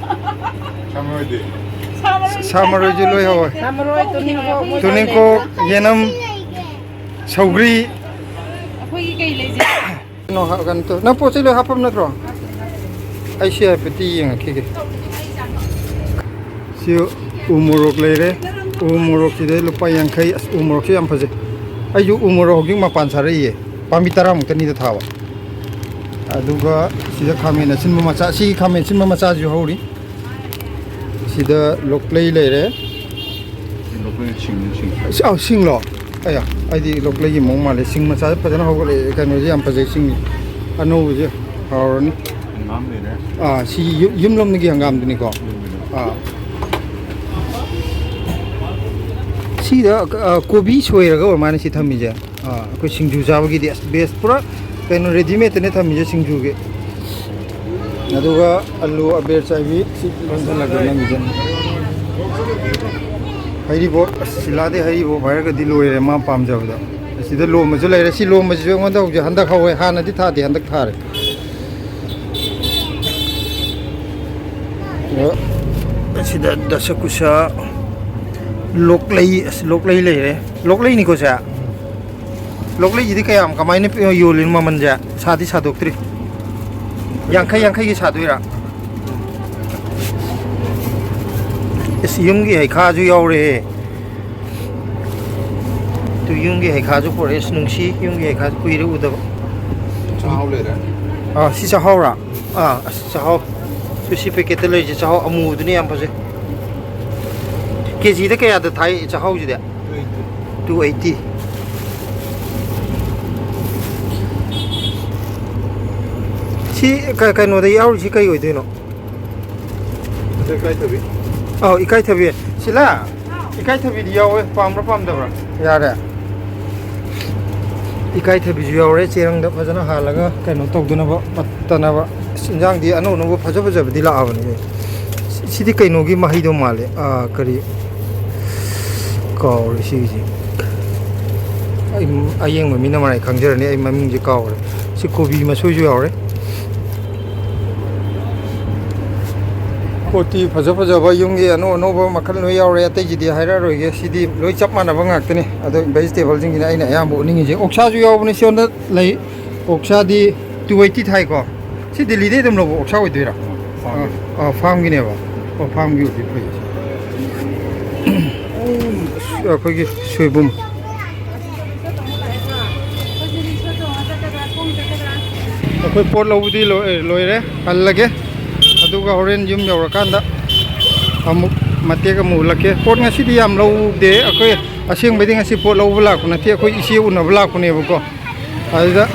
ꯁꯥ ꯃꯔꯣꯏꯗꯤ? ꯁꯥ ꯃꯔꯣꯏ, ꯁꯥ ꯃꯔꯣꯏꯁꯨ ꯂꯣꯏ ꯍꯧꯋꯦ꯫ ꯁꯥ ꯃꯔꯣꯏ, ꯇꯨꯅꯤꯡꯈꯣꯛ, ꯃꯣꯏ ꯇꯨꯅꯤꯡꯈꯣꯛ, ꯌꯦꯅꯝ, ꯁꯧꯒ꯭ꯔꯤ꯫ ꯑꯩꯈꯣꯏꯒꯤ ꯀꯩ ꯂꯩꯒꯦ? ꯀꯩꯅꯣ ꯍꯥ-, ꯀꯩꯅꯣ ꯇꯧ-, ꯅꯪ ꯄꯣꯠ ꯆꯩ ꯂꯣꯏ ꯍꯥꯞꯄꯝ ꯅꯠꯇ꯭ꯔꯣ? ꯑꯩ ꯁꯤ ꯍꯥꯏꯐꯦꯠꯇꯤ ꯌꯦꯡꯉꯛꯈꯤꯒꯦ꯫ ꯁꯤ ꯎ ꯃꯣꯔꯣꯛ ꯂꯩꯔꯦ꯫ ꯎ ꯃꯣꯔꯣꯛꯁꯤꯗ ꯂꯨꯄꯥ ꯌꯥꯡꯈꯩ꯫ ꯑꯁ, ꯎ ꯃꯣꯔꯣꯛꯁꯦ ꯌꯥꯝ ꯐꯖꯩ꯫ ꯑꯩꯁꯨ ꯎ ꯃꯣꯔꯣꯛ ꯍꯧꯖꯤꯛ ꯃꯄꯥꯟ ꯁꯥꯔꯛꯏꯌꯦ꯫ ꯄꯥꯝꯕꯤ ꯇꯔꯥꯃꯨꯛꯇꯅꯤꯗ ꯊꯥꯕ꯫ ꯑꯗꯨꯒ ꯁꯤꯗ ꯈꯥꯃꯦꯟ ꯑꯁꯤꯟꯕ ꯃꯆꯥ, ꯁꯤꯒꯤ ꯈꯥꯃꯦꯟ ꯑꯁꯤꯟꯕ ꯃꯆꯥꯁꯤꯁꯨ ꯍꯧꯔꯤ꯫ ꯁꯤꯗ ꯂꯣꯛꯂꯩ ꯂꯩꯔꯦ꯫ ꯂꯣꯛꯂꯩ ꯁꯤꯡ, ꯁꯤꯡ꯫ ꯑꯁ, ꯑꯧ, ꯁꯤꯡꯂꯣ? ꯑꯌꯥ, ꯑꯩꯗꯤ ꯂꯣꯛꯂꯩꯒꯤ ꯃꯑꯣꯡ ꯃꯥꯜꯂꯦ꯫ ꯁꯤꯡ ꯃꯆꯥꯁꯦ ꯐꯖꯅ ꯍꯧꯒꯠꯂꯛꯑꯦ꯫ ꯀꯩꯅꯣꯁꯦ ꯌꯥꯝ ꯐꯖꯩ, ꯁꯤꯡ ꯑꯅꯧꯕꯁꯦ꯫ ꯍꯥꯎꯔꯅꯤ꯫ ꯍꯪꯒꯥꯝ ꯂꯩꯔꯦ꯫ ꯑꯥ, ꯁꯤ ꯌꯨꯝ, ꯌꯨꯝꯂꯣꯝꯗꯒꯤ ꯍꯪꯒꯥꯝꯗꯨꯅꯤꯀꯣ? ꯌꯨꯝꯒꯤꯗꯣ꯫ ꯑꯥ꯫ ꯁꯤꯗ, ꯑ, ꯀꯣꯕꯤ ꯁꯣꯏꯔꯒ ꯑꯣꯏꯔ ꯃꯥꯜꯂꯦ ꯁꯤ ꯊꯝꯃꯤꯁꯦ꯫ ꯑꯥ, ꯑꯩꯈꯣꯏ ꯁꯤꯡꯖꯨ ꯆꯥꯕꯒꯤꯗꯤ ꯑꯁ best, ꯄꯨꯔꯥ ꯀꯩꯅꯣ, ꯔꯦꯗꯤꯃꯦꯗꯇꯅꯦ ꯊꯝꯃꯤꯁꯦ ꯁꯤꯡꯖꯨꯒꯤ꯫ ꯑꯗꯨꯒ ꯑꯂꯨ ꯑꯕꯦꯔ ꯆꯥꯏꯕꯤ ꯁꯤ ꯂꯣꯟꯁꯤꯜꯂꯒꯦ ꯅꯪꯒꯤꯁꯦ꯫ ꯍꯩꯔꯤꯕꯣꯞ, ꯑꯁ, ꯁꯤꯂꯥꯗꯤ ꯍꯩꯔꯤꯕꯣꯞ ꯍꯥꯏꯔꯒꯗꯤ ꯂꯣꯏꯔꯦ ꯃꯥ ꯄꯥꯝꯖꯕꯗ꯫ ꯑꯁꯤꯗ ꯂꯣꯝꯕꯁꯨ ꯂꯩꯔꯦ꯫ ꯁꯤ ꯂꯣꯝꯕꯁꯤꯁꯨ ꯑꯩꯉꯣꯟꯗ ꯍꯧꯖꯤꯛ ꯍꯟꯗꯛ ꯍꯧꯋꯦ, ꯍꯥꯟꯅꯗꯤ ꯊꯥꯗꯦ, ꯍꯟꯗꯛ ꯊꯥꯔꯦ꯫ ꯑꯗꯣ ꯑꯁꯤꯗ ꯗꯁꯀꯨꯁꯥ, ꯂꯣꯛꯂꯩ, ꯑꯁ, ꯂꯣꯛꯂꯩ ꯂꯩꯔꯦ꯫ ꯂꯣꯛꯂꯩꯅꯤꯀꯣ ꯁꯦ? ꯂꯣꯛꯂꯩꯁꯤꯗꯤ ꯀꯌꯥꯝ, ꯀꯃꯥꯏꯅ ꯄꯤ-, ꯌꯣꯜꯂꯤꯅꯣ ꯃꯃꯜꯁꯦ? ꯁꯥꯗꯤ ꯁꯥꯗꯣꯛꯇ꯭ꯔꯤ꯫ ꯌꯥꯡꯈꯩ, ꯌꯥꯡꯈꯩꯒꯤ ꯁꯥꯗꯣꯏꯔꯥ? ꯑꯁ, ꯌꯨꯝꯒꯤ ꯍꯩꯈꯥꯁꯨ ꯌꯥꯎꯔꯦꯍꯦ꯫ ꯇꯨ, ꯌꯨꯝꯒꯤ ꯍꯩꯈꯥꯁꯨ ꯄꯨꯔꯛꯑꯦ꯫ ꯑꯁ, ꯅꯨꯡꯁꯤ, ꯌꯨꯝꯒꯤ ꯍꯩꯈꯥꯁꯨ ꯀꯨꯏꯔꯦ ꯎꯗꯕ꯫ ꯆꯥꯍꯥꯎ ꯂꯩꯔꯦ꯫ ꯑꯥ, ꯁꯤ ꯆꯥꯍꯥꯎꯔꯥ? ꯑꯥ, ꯑꯁ, ꯆꯥꯍꯥꯎ꯫ ꯁꯤ, ꯁꯤ ꯄꯦꯀꯦꯠꯇ ꯂꯩꯔꯤꯁꯦ ꯆꯥꯍꯥꯎ ꯑꯃꯨꯕꯗꯨꯅ ꯌꯥꯝ ꯐꯖꯩ꯫ ꯀꯦꯖꯤꯗ ꯀꯌꯥꯗ ꯊꯥꯏ ꯆꯥꯍꯥꯎꯁꯤꯗꯤ? Two eighty. ꯁꯤ ꯀ-, ꯀꯩꯅꯣꯗ ꯌꯥꯎꯔꯤꯁꯤ ꯀꯩ ꯑꯣꯏꯗꯣꯏꯅꯣ? ꯑꯗ ꯏꯀꯥꯏꯊꯕꯤ꯫ ꯑꯧ, ꯏꯀꯥꯏꯊꯕꯤ꯫ ꯁꯤꯂꯥ, ꯏꯀꯥꯏꯊꯕꯤꯗꯤ ꯌꯥꯎꯋꯦ, ꯄꯥꯝꯕ꯭ꯔꯥ ꯄꯥꯝꯗꯕ꯭ꯔꯥ? ꯌꯥꯔꯦ꯫ ꯏꯀꯥꯏꯊꯕꯤꯁꯨ ꯌꯥꯎꯔꯦ, ꯆꯦꯔꯪꯗ ꯐꯖꯅ ꯍꯥꯜꯂꯒ ꯀꯩꯅꯣ ꯇꯧꯗꯅꯕ, ꯄꯠꯇꯅꯕ꯫ ꯑꯁ, ꯏꯟꯖꯥꯡꯗꯤ ꯑꯅꯧ ꯑꯅꯧꯕ ꯐꯖ ꯐꯖꯕꯗꯤ ꯂꯥꯛꯑꯕꯅꯦ꯫ ꯁꯤ-, ꯁꯤꯗꯤ ꯀꯩꯅꯣꯒꯤ ꯃꯍꯩꯗꯣ ꯃꯥꯜꯂꯦ꯫ ꯑꯥ, ꯀꯔꯤ? ꯀꯥꯎꯔꯦ ꯁꯤꯒꯤꯁꯦ꯫ ꯑꯩ, ꯑꯌꯦꯡꯕ ꯃꯤꯅ ꯃꯔꯥꯏ ꯈꯪꯖꯔꯅꯤ, ꯑꯩ ꯃꯃꯤꯡꯁꯦ ꯀꯥꯎꯔꯦ꯫ ꯁꯤ ꯀꯣꯕꯤ ꯃꯁꯣꯏꯁꯨ ꯌꯥꯎꯔꯦ꯫ ꯄꯣꯠꯇꯤ ꯐꯖ ꯐꯖꯕ ꯌꯨꯝꯒꯤ ꯑꯅꯧ ꯑꯅꯧꯕ ꯃꯈꯜ ꯂꯣꯏ ꯌꯥꯎꯔꯦ꯫ ꯑꯇꯩꯁꯤꯗꯤ ꯍꯥꯏꯔꯛꯑꯔꯣꯏꯒꯦ꯫ ꯁꯤꯗꯤ ꯂꯣꯏ ꯆꯞ ꯃꯥꯟꯅꯕ ꯉꯥꯛꯇꯅꯤ꯫ ꯑꯗꯣ ꯚꯦꯖꯤꯇꯦꯕꯜꯁꯤꯡꯁꯤꯅ ꯑꯩꯅ ꯑꯌꯥꯝꯕ ꯎꯠꯅꯤꯡꯉꯤꯁꯦ꯫ ꯑꯣꯛꯁꯥꯁꯨ ꯌꯥꯎꯕꯅꯦ꯫ ꯁꯣꯝꯗ ꯂꯩ꯫ ꯑꯣꯛꯁꯥꯗꯤ ꯇꯨ ꯑꯩꯠꯇꯤ ꯊꯥꯏꯀꯣ꯫ ꯁꯤ ꯗꯦꯜꯂꯤꯗꯩ ꯑꯗꯨꯝ ꯂꯧꯕ ꯑꯣꯛꯁꯥ ꯑꯣꯏꯗꯣꯏꯔꯥ? ꯐꯥꯝꯒꯤ꯫ ꯑꯥ, ꯑꯥ, ꯐꯥꯝꯒꯤꯅꯦꯕ꯫ ꯑꯣ, ꯐꯥꯝꯒꯤ ꯑꯣꯏꯗꯤ ꯐꯩ꯫ ꯑꯩꯈꯣꯏꯒꯤ ꯁꯣꯏꯕꯨꯝ꯫ ꯑꯩꯈꯣꯏ ꯄꯣꯠ ꯂꯧꯕꯗꯤ ꯂꯣꯏ-, ꯂꯣꯏꯔꯦ, ꯍꯜꯂꯒꯦ꯫ ꯑꯗꯨꯒ ꯍꯣꯔꯦꯟ ꯌꯨꯝ ꯌꯧꯔꯀꯥꯟꯗ ꯑꯃꯨꯛ ꯃꯇꯦꯛ ꯑꯃꯨꯛ ꯎꯠꯂꯛꯀꯦ꯫ ꯄꯣꯠ ꯉꯁꯤꯗꯤ ꯌꯥꯝ ꯂꯧꯗꯦ꯫ ꯑꯩꯈꯣꯏ ꯑꯁꯦꯡꯕꯩꯗꯤ ꯉꯁꯤ ꯄꯣꯠ ꯂꯧꯕ ꯂꯥꯛꯄ ꯅꯠꯇꯦ, ꯑꯩꯈꯣꯏ ꯏꯆꯦ ꯎꯅꯕ ꯂꯥꯛꯄꯅꯦꯕꯀꯣ꯫ ꯑꯗꯨꯗ,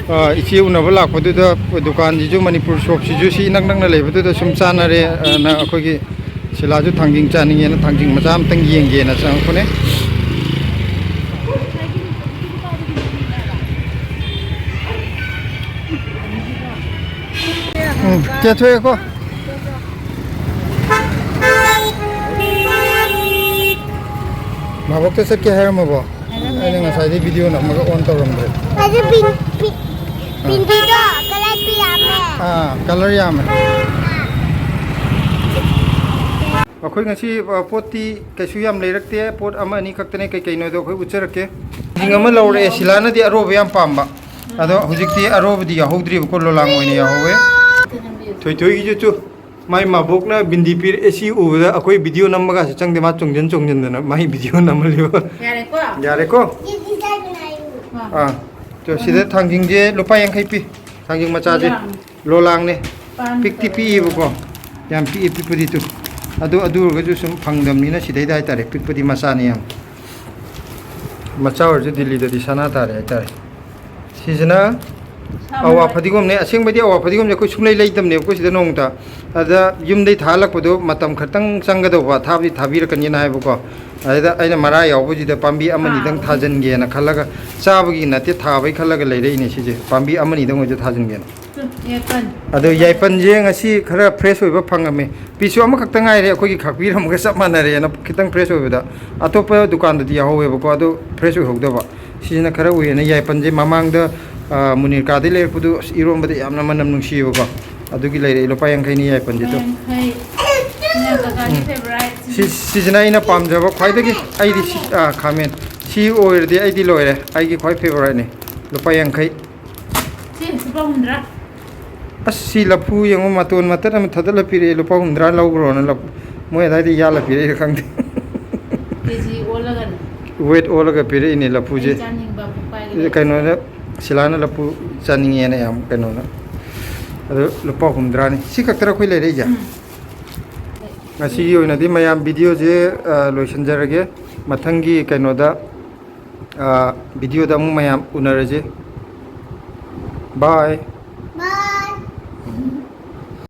ꯑ, ꯏꯆꯦ ꯎꯅꯕ ꯂꯥꯛꯄꯗꯨꯗ ꯗꯨꯀꯥꯟꯁꯤꯁꯨ, ꯃꯅꯤꯄꯨꯔ ꯁꯣꯞꯁꯤꯁꯨ ꯁꯤ ꯏꯅꯛ ꯅꯛꯅ ꯂꯩꯕꯗꯨꯗ ꯁꯨꯝ ꯆꯥꯟꯅꯔꯦ, ꯑꯅ ꯑꯩꯈꯣꯏꯒꯤ ꯁꯤꯂꯥꯁꯨ ꯊꯥꯡꯖꯤꯡ ꯆꯥꯅꯤꯡꯉꯦꯅ ꯊꯥꯡꯖꯤꯡ ꯃꯆꯥ ꯑꯃꯇꯪ ꯌꯦꯡꯒꯦꯅ ꯆꯪꯉꯛꯄꯅꯦ꯫ ꯀꯦꯊꯣꯛꯑꯦꯀꯣ꯫ ꯃꯥꯕꯣꯛꯇ ꯆꯠꯀꯦ ꯍꯥꯏꯔꯝꯃꯕꯣ? ꯍꯥꯏꯔꯝꯃꯦ꯫ ꯑꯩꯅ ꯉꯁꯥꯏꯗꯩ ꯚꯤꯗꯤꯑꯣ ꯅꯝꯃꯒ ꯑꯣꯟ ꯇꯧꯔꯝꯗ꯭ꯔꯦ꯫ ꯑꯗꯨ ꯄꯤꯡ-, ꯄꯤꯡ-, ꯄꯤꯡꯀꯤꯗꯣ ꯀꯂꯔ ꯄꯤꯔꯛꯑꯝꯃꯦ꯫ ꯑꯥ, ꯀꯂꯔ ꯌꯥꯝꯃꯦ꯫ ꯑꯩꯈꯣꯏ ꯉꯁꯤ, ꯑ, ꯄꯣꯠꯇꯤ ꯀꯩꯁꯨ ꯌꯥꯝ ꯂꯩꯔꯛꯇꯦ, ꯄꯣꯠ ꯑꯃ ꯑꯅꯤ ꯈꯛꯇꯅꯦ꯫ ꯀꯩ ꯀꯩꯅꯣꯗꯣ ꯑꯩꯈꯣꯏ ꯎꯠꯆꯔꯛꯀꯦ꯫ ꯁꯤꯡ ꯑꯃ ꯂꯧꯔꯛꯑꯦ, ꯁꯤꯂꯥꯅꯗꯤ ꯑꯔꯣꯕ ꯌꯥꯝ ꯄꯥꯝꯕ꯫ ꯑꯗꯣ ꯍꯧꯖꯤꯛꯇꯤ ꯑꯔꯣꯕꯗꯤ ꯌꯥꯎꯍꯧꯗ꯭ꯔꯤꯕꯀꯣ, ꯂꯣꯂꯥꯡ ꯑꯣꯏꯅ ꯌꯥꯎꯍꯧꯋꯦ꯫ ꯊꯣꯏꯊꯣꯏꯒꯤꯁꯨ ꯆꯨ, ꯃꯥꯏ ꯃꯥꯕꯣꯛꯅ ꯕꯤꯟꯗꯤ ꯄꯤꯔꯛꯑꯦ, ꯁꯤ ꯎꯕꯗ ꯑꯩꯈꯣꯏ ꯚꯤꯗꯤꯑꯣ ꯅꯝꯕꯒꯁꯦ ꯆꯪꯗꯦ, ꯃꯥ ꯆꯣꯡꯖꯟ ꯆꯣꯡꯖꯟꯗꯅ ꯃꯥꯏ ꯚꯤꯗꯤꯑꯣ ꯅꯝꯍꯜꯂꯤꯕ꯫ ꯌꯥꯔꯦꯀꯣ? ꯌꯥꯔꯦꯀꯣ? ꯑꯥ꯫ ꯑꯥ꯫ ꯆꯣ, ꯁꯤꯗ ꯊꯥꯡꯖꯤꯡꯁꯦ ꯂꯨꯄꯥ ꯌꯥꯡꯈꯩ ꯄꯤ, ꯊꯥꯡꯖꯤꯡ ꯃꯆꯥꯁꯦ꯫ ꯂꯣꯂꯥꯡ꯫ ꯂꯣꯂꯥꯡꯅꯦ꯫ ꯄꯥꯟ ꯄꯤꯛꯇꯤ ꯇꯧꯔꯦ꯫ ꯄꯤꯛꯏꯕꯀꯣ, ꯌꯥꯝ ꯄꯤꯛꯏ, ꯄꯤꯛꯄꯗꯤ ꯇꯨ꯫ ꯑꯗꯨ, ꯑꯗꯨ ꯑꯣꯏꯔꯒꯁꯨ ꯁꯨꯝ ꯐꯪꯗꯕꯅꯤꯅ ꯁꯤꯗꯩꯗ ꯍꯥꯏꯇꯥꯔꯦ, ꯄꯤꯛꯄꯗꯤ ꯃꯆꯥꯅꯤ ꯌꯥꯝ꯫ ꯃꯆꯥ ꯑꯣꯏꯔꯁꯨ ꯗꯤꯜꯂꯤꯗꯗꯤ ꯁꯅꯥ ꯇꯥꯔꯦ ꯍꯥꯏꯇꯥꯔꯦ꯫ ꯁꯤꯁꯤꯅ ꯁꯥ ꯑꯋꯥ ꯃꯔꯣꯏ꯫ ꯐꯗꯤꯒꯣꯝꯅꯦ꯫ ꯑꯁꯦꯡꯕꯩꯗꯤ ꯑꯋꯥ ꯐꯗꯤꯒꯣꯝꯁꯦ ꯑꯩꯈꯣꯏ ꯁꯨꯡꯂꯩ ꯂꯩꯇꯕꯅꯦꯕꯀꯣ ꯁꯤꯗ ꯅꯣꯡꯃꯇ꯫ ꯑꯗ ꯌꯨꯝꯗꯩ ꯊꯥꯍꯜꯂꯛꯄꯗꯣ ꯃꯇꯝ ꯈꯛꯇꯪ ꯆꯪꯒꯗꯧꯕ, ꯊꯥꯕꯨꯗꯤ ꯊꯥꯕꯤꯔꯛꯀꯅꯤꯅ ꯍꯥꯏꯕꯀꯣ꯫ ꯑꯗꯨꯗ ꯑꯩꯅ ꯃꯔꯥ ꯌꯥꯎꯕꯁꯤꯗ ꯄꯥꯝꯕꯤ ꯑꯃꯅꯤꯗꯪ ꯑꯥ꯫ ꯊꯥꯖꯤꯟꯒꯦꯅ ꯈꯜꯂꯒ, ꯆꯥꯕꯒꯤ ꯅꯠꯇꯦ, ꯊꯥꯕꯩ ꯈꯜꯂꯒ ꯂꯩꯔꯛꯏꯅꯦ ꯁꯤꯁꯦ꯫ ꯄꯥꯝꯕꯤ ꯑꯃꯅꯤꯗꯪ ꯑꯣꯏꯁꯨ ꯊꯥꯖꯤꯟꯒꯦꯅ꯫ ꯌꯥꯏꯄꯟ꯫ ꯑꯗꯣ ꯌꯥꯏꯄꯟꯁꯦ ꯉꯁꯤ ꯈꯔ ꯐ꯭ꯔꯦꯁ ꯑꯣꯏꯕ ꯐꯪꯉꯝꯃꯦ꯫ ꯄꯤꯁꯁꯨ ꯑꯃꯈꯛꯇ ꯉꯥꯏꯔꯦ, ꯑꯩꯈꯣꯏꯒꯤ ꯈꯥꯛꯄꯤꯔꯝꯃꯒ ꯆꯞ ꯃꯥꯟꯅꯔꯦꯅ, ꯈꯤꯇꯪ ꯐ꯭ꯔꯦꯁ ꯑꯣꯏꯕꯗ꯫ ꯑꯇꯣꯞꯄ ꯗꯨꯀꯥꯟꯗꯗꯤ ꯌꯥꯎꯍꯧꯋꯦꯕꯀꯣ, ꯑꯗꯣ ꯐ꯭ꯔꯦꯁ ꯑꯣꯏꯍꯧꯗꯕ꯫ ꯁꯤꯁꯤꯅ ꯈꯔ ꯎꯏꯌꯦꯅ ꯌꯥꯏꯄꯟꯁꯦ ꯃꯃꯥꯡꯗ, ꯑ, ꯃꯨꯅꯤꯔꯀꯥꯗꯩ ꯂꯩꯔꯛꯄꯗꯨ, ꯑꯁ, ꯏꯔꯣꯝꯕꯗ ꯌꯥꯝꯅ ꯃꯅꯝ ꯅꯨꯡꯁꯤꯌꯦꯕꯀꯣ, ꯑꯗꯨꯒꯤ ꯂꯩꯔꯛꯑꯦ꯫ ꯂꯨꯄꯥ ꯌꯥꯡꯈꯩꯅꯤ ꯌꯥꯏꯄꯟꯁꯦ ꯇꯨ꯫ ꯌꯥꯡꯈꯩ꯫ ꯁꯤꯅ ꯀꯀꯥꯒꯤ ꯎꯝ꯫ Favourite꯫ ꯁꯤ, ꯁꯤꯁꯤꯅ ꯑꯩꯅ ꯄꯥꯝꯖꯕ ꯈ꯭ꯋꯥꯏꯗꯒꯤ, ꯑꯩꯗꯤ ꯁꯤ, ꯑ, ꯈꯥꯃꯦꯟ꯫ ꯁꯤ ꯑꯣꯏꯔꯗꯤ ꯑꯩꯗꯤ ꯂꯣꯏꯔꯦ, ꯑꯩꯒꯤ ꯈ꯭ꯋꯥꯏ ꯐꯦꯚꯣꯔꯥꯏꯠꯅꯤ꯫ ꯂꯨꯄꯥ ꯌꯥꯡꯈꯩ꯫ ꯁꯤ ꯂꯨꯄꯥ ꯍꯨꯝꯗ꯭ꯔꯥ꯫ ꯑꯁ, ꯁꯤ ꯂꯐꯨ ꯌꯦꯡꯉꯣ, ꯃꯇꯣꯟ ꯃꯇꯠ ꯑꯃ ꯊꯥꯗꯠꯂ ꯄꯤꯔꯛꯑꯦ, ꯂꯨꯄꯥ ꯍꯨꯝꯗ꯭ꯔꯥ ꯂꯧꯈ꯭ꯔꯣꯅ꯫ ꯂꯐꯨ, ꯃꯣꯏ ꯑꯗꯥꯏꯗ ꯌꯥꯜꯂ ꯄꯤꯔꯛꯏꯔꯥ ꯈꯪꯗꯦ꯫ ꯀꯦ ꯖꯤ ꯑꯣꯜꯂꯒꯅꯦ꯫ Weight ꯑꯣꯜꯂꯒ ꯄꯤꯔꯛꯏꯅꯦ ꯂꯐꯨꯁꯦ꯫ ꯑꯩ ꯆꯥꯅꯤꯡꯕ ꯄꯨꯄꯥꯏꯒꯤ ꯂꯩꯇ꯭ꯔꯦ꯫ ꯀꯩꯅꯣꯅ, ꯁꯤꯂꯥꯅ ꯂꯐꯨ ꯆꯥꯅꯤꯡꯉꯦꯅ ꯌꯥꯝ ꯀꯩꯅꯣꯅ꯫ ꯑꯗꯨ ꯂꯨꯄꯥ ꯍꯨꯝꯗ꯭ꯔꯥꯅꯤ꯫ ꯁꯤ ꯈꯛꯇꯔ ꯑꯩꯈꯣꯏ ꯂꯩꯔꯛꯏꯁꯦ? ꯎꯝ꯫ ꯉꯁꯤꯒꯤ ꯑꯣꯏꯅꯗꯤ ꯃꯌꯥꯝ ꯚꯤꯗꯤꯑꯣꯁꯦ, ꯑ, ꯂꯣꯏꯁꯤꯟꯖꯔꯒꯦ꯫ ꯃꯊꯪꯒꯤ ꯀꯩꯅꯣꯗ, ꯑ, ꯚꯤꯗꯤꯑꯣꯗ ꯑꯃꯨꯛ ꯃꯌꯥꯝ ꯎꯅꯔꯁꯦ꯫ Bye꯫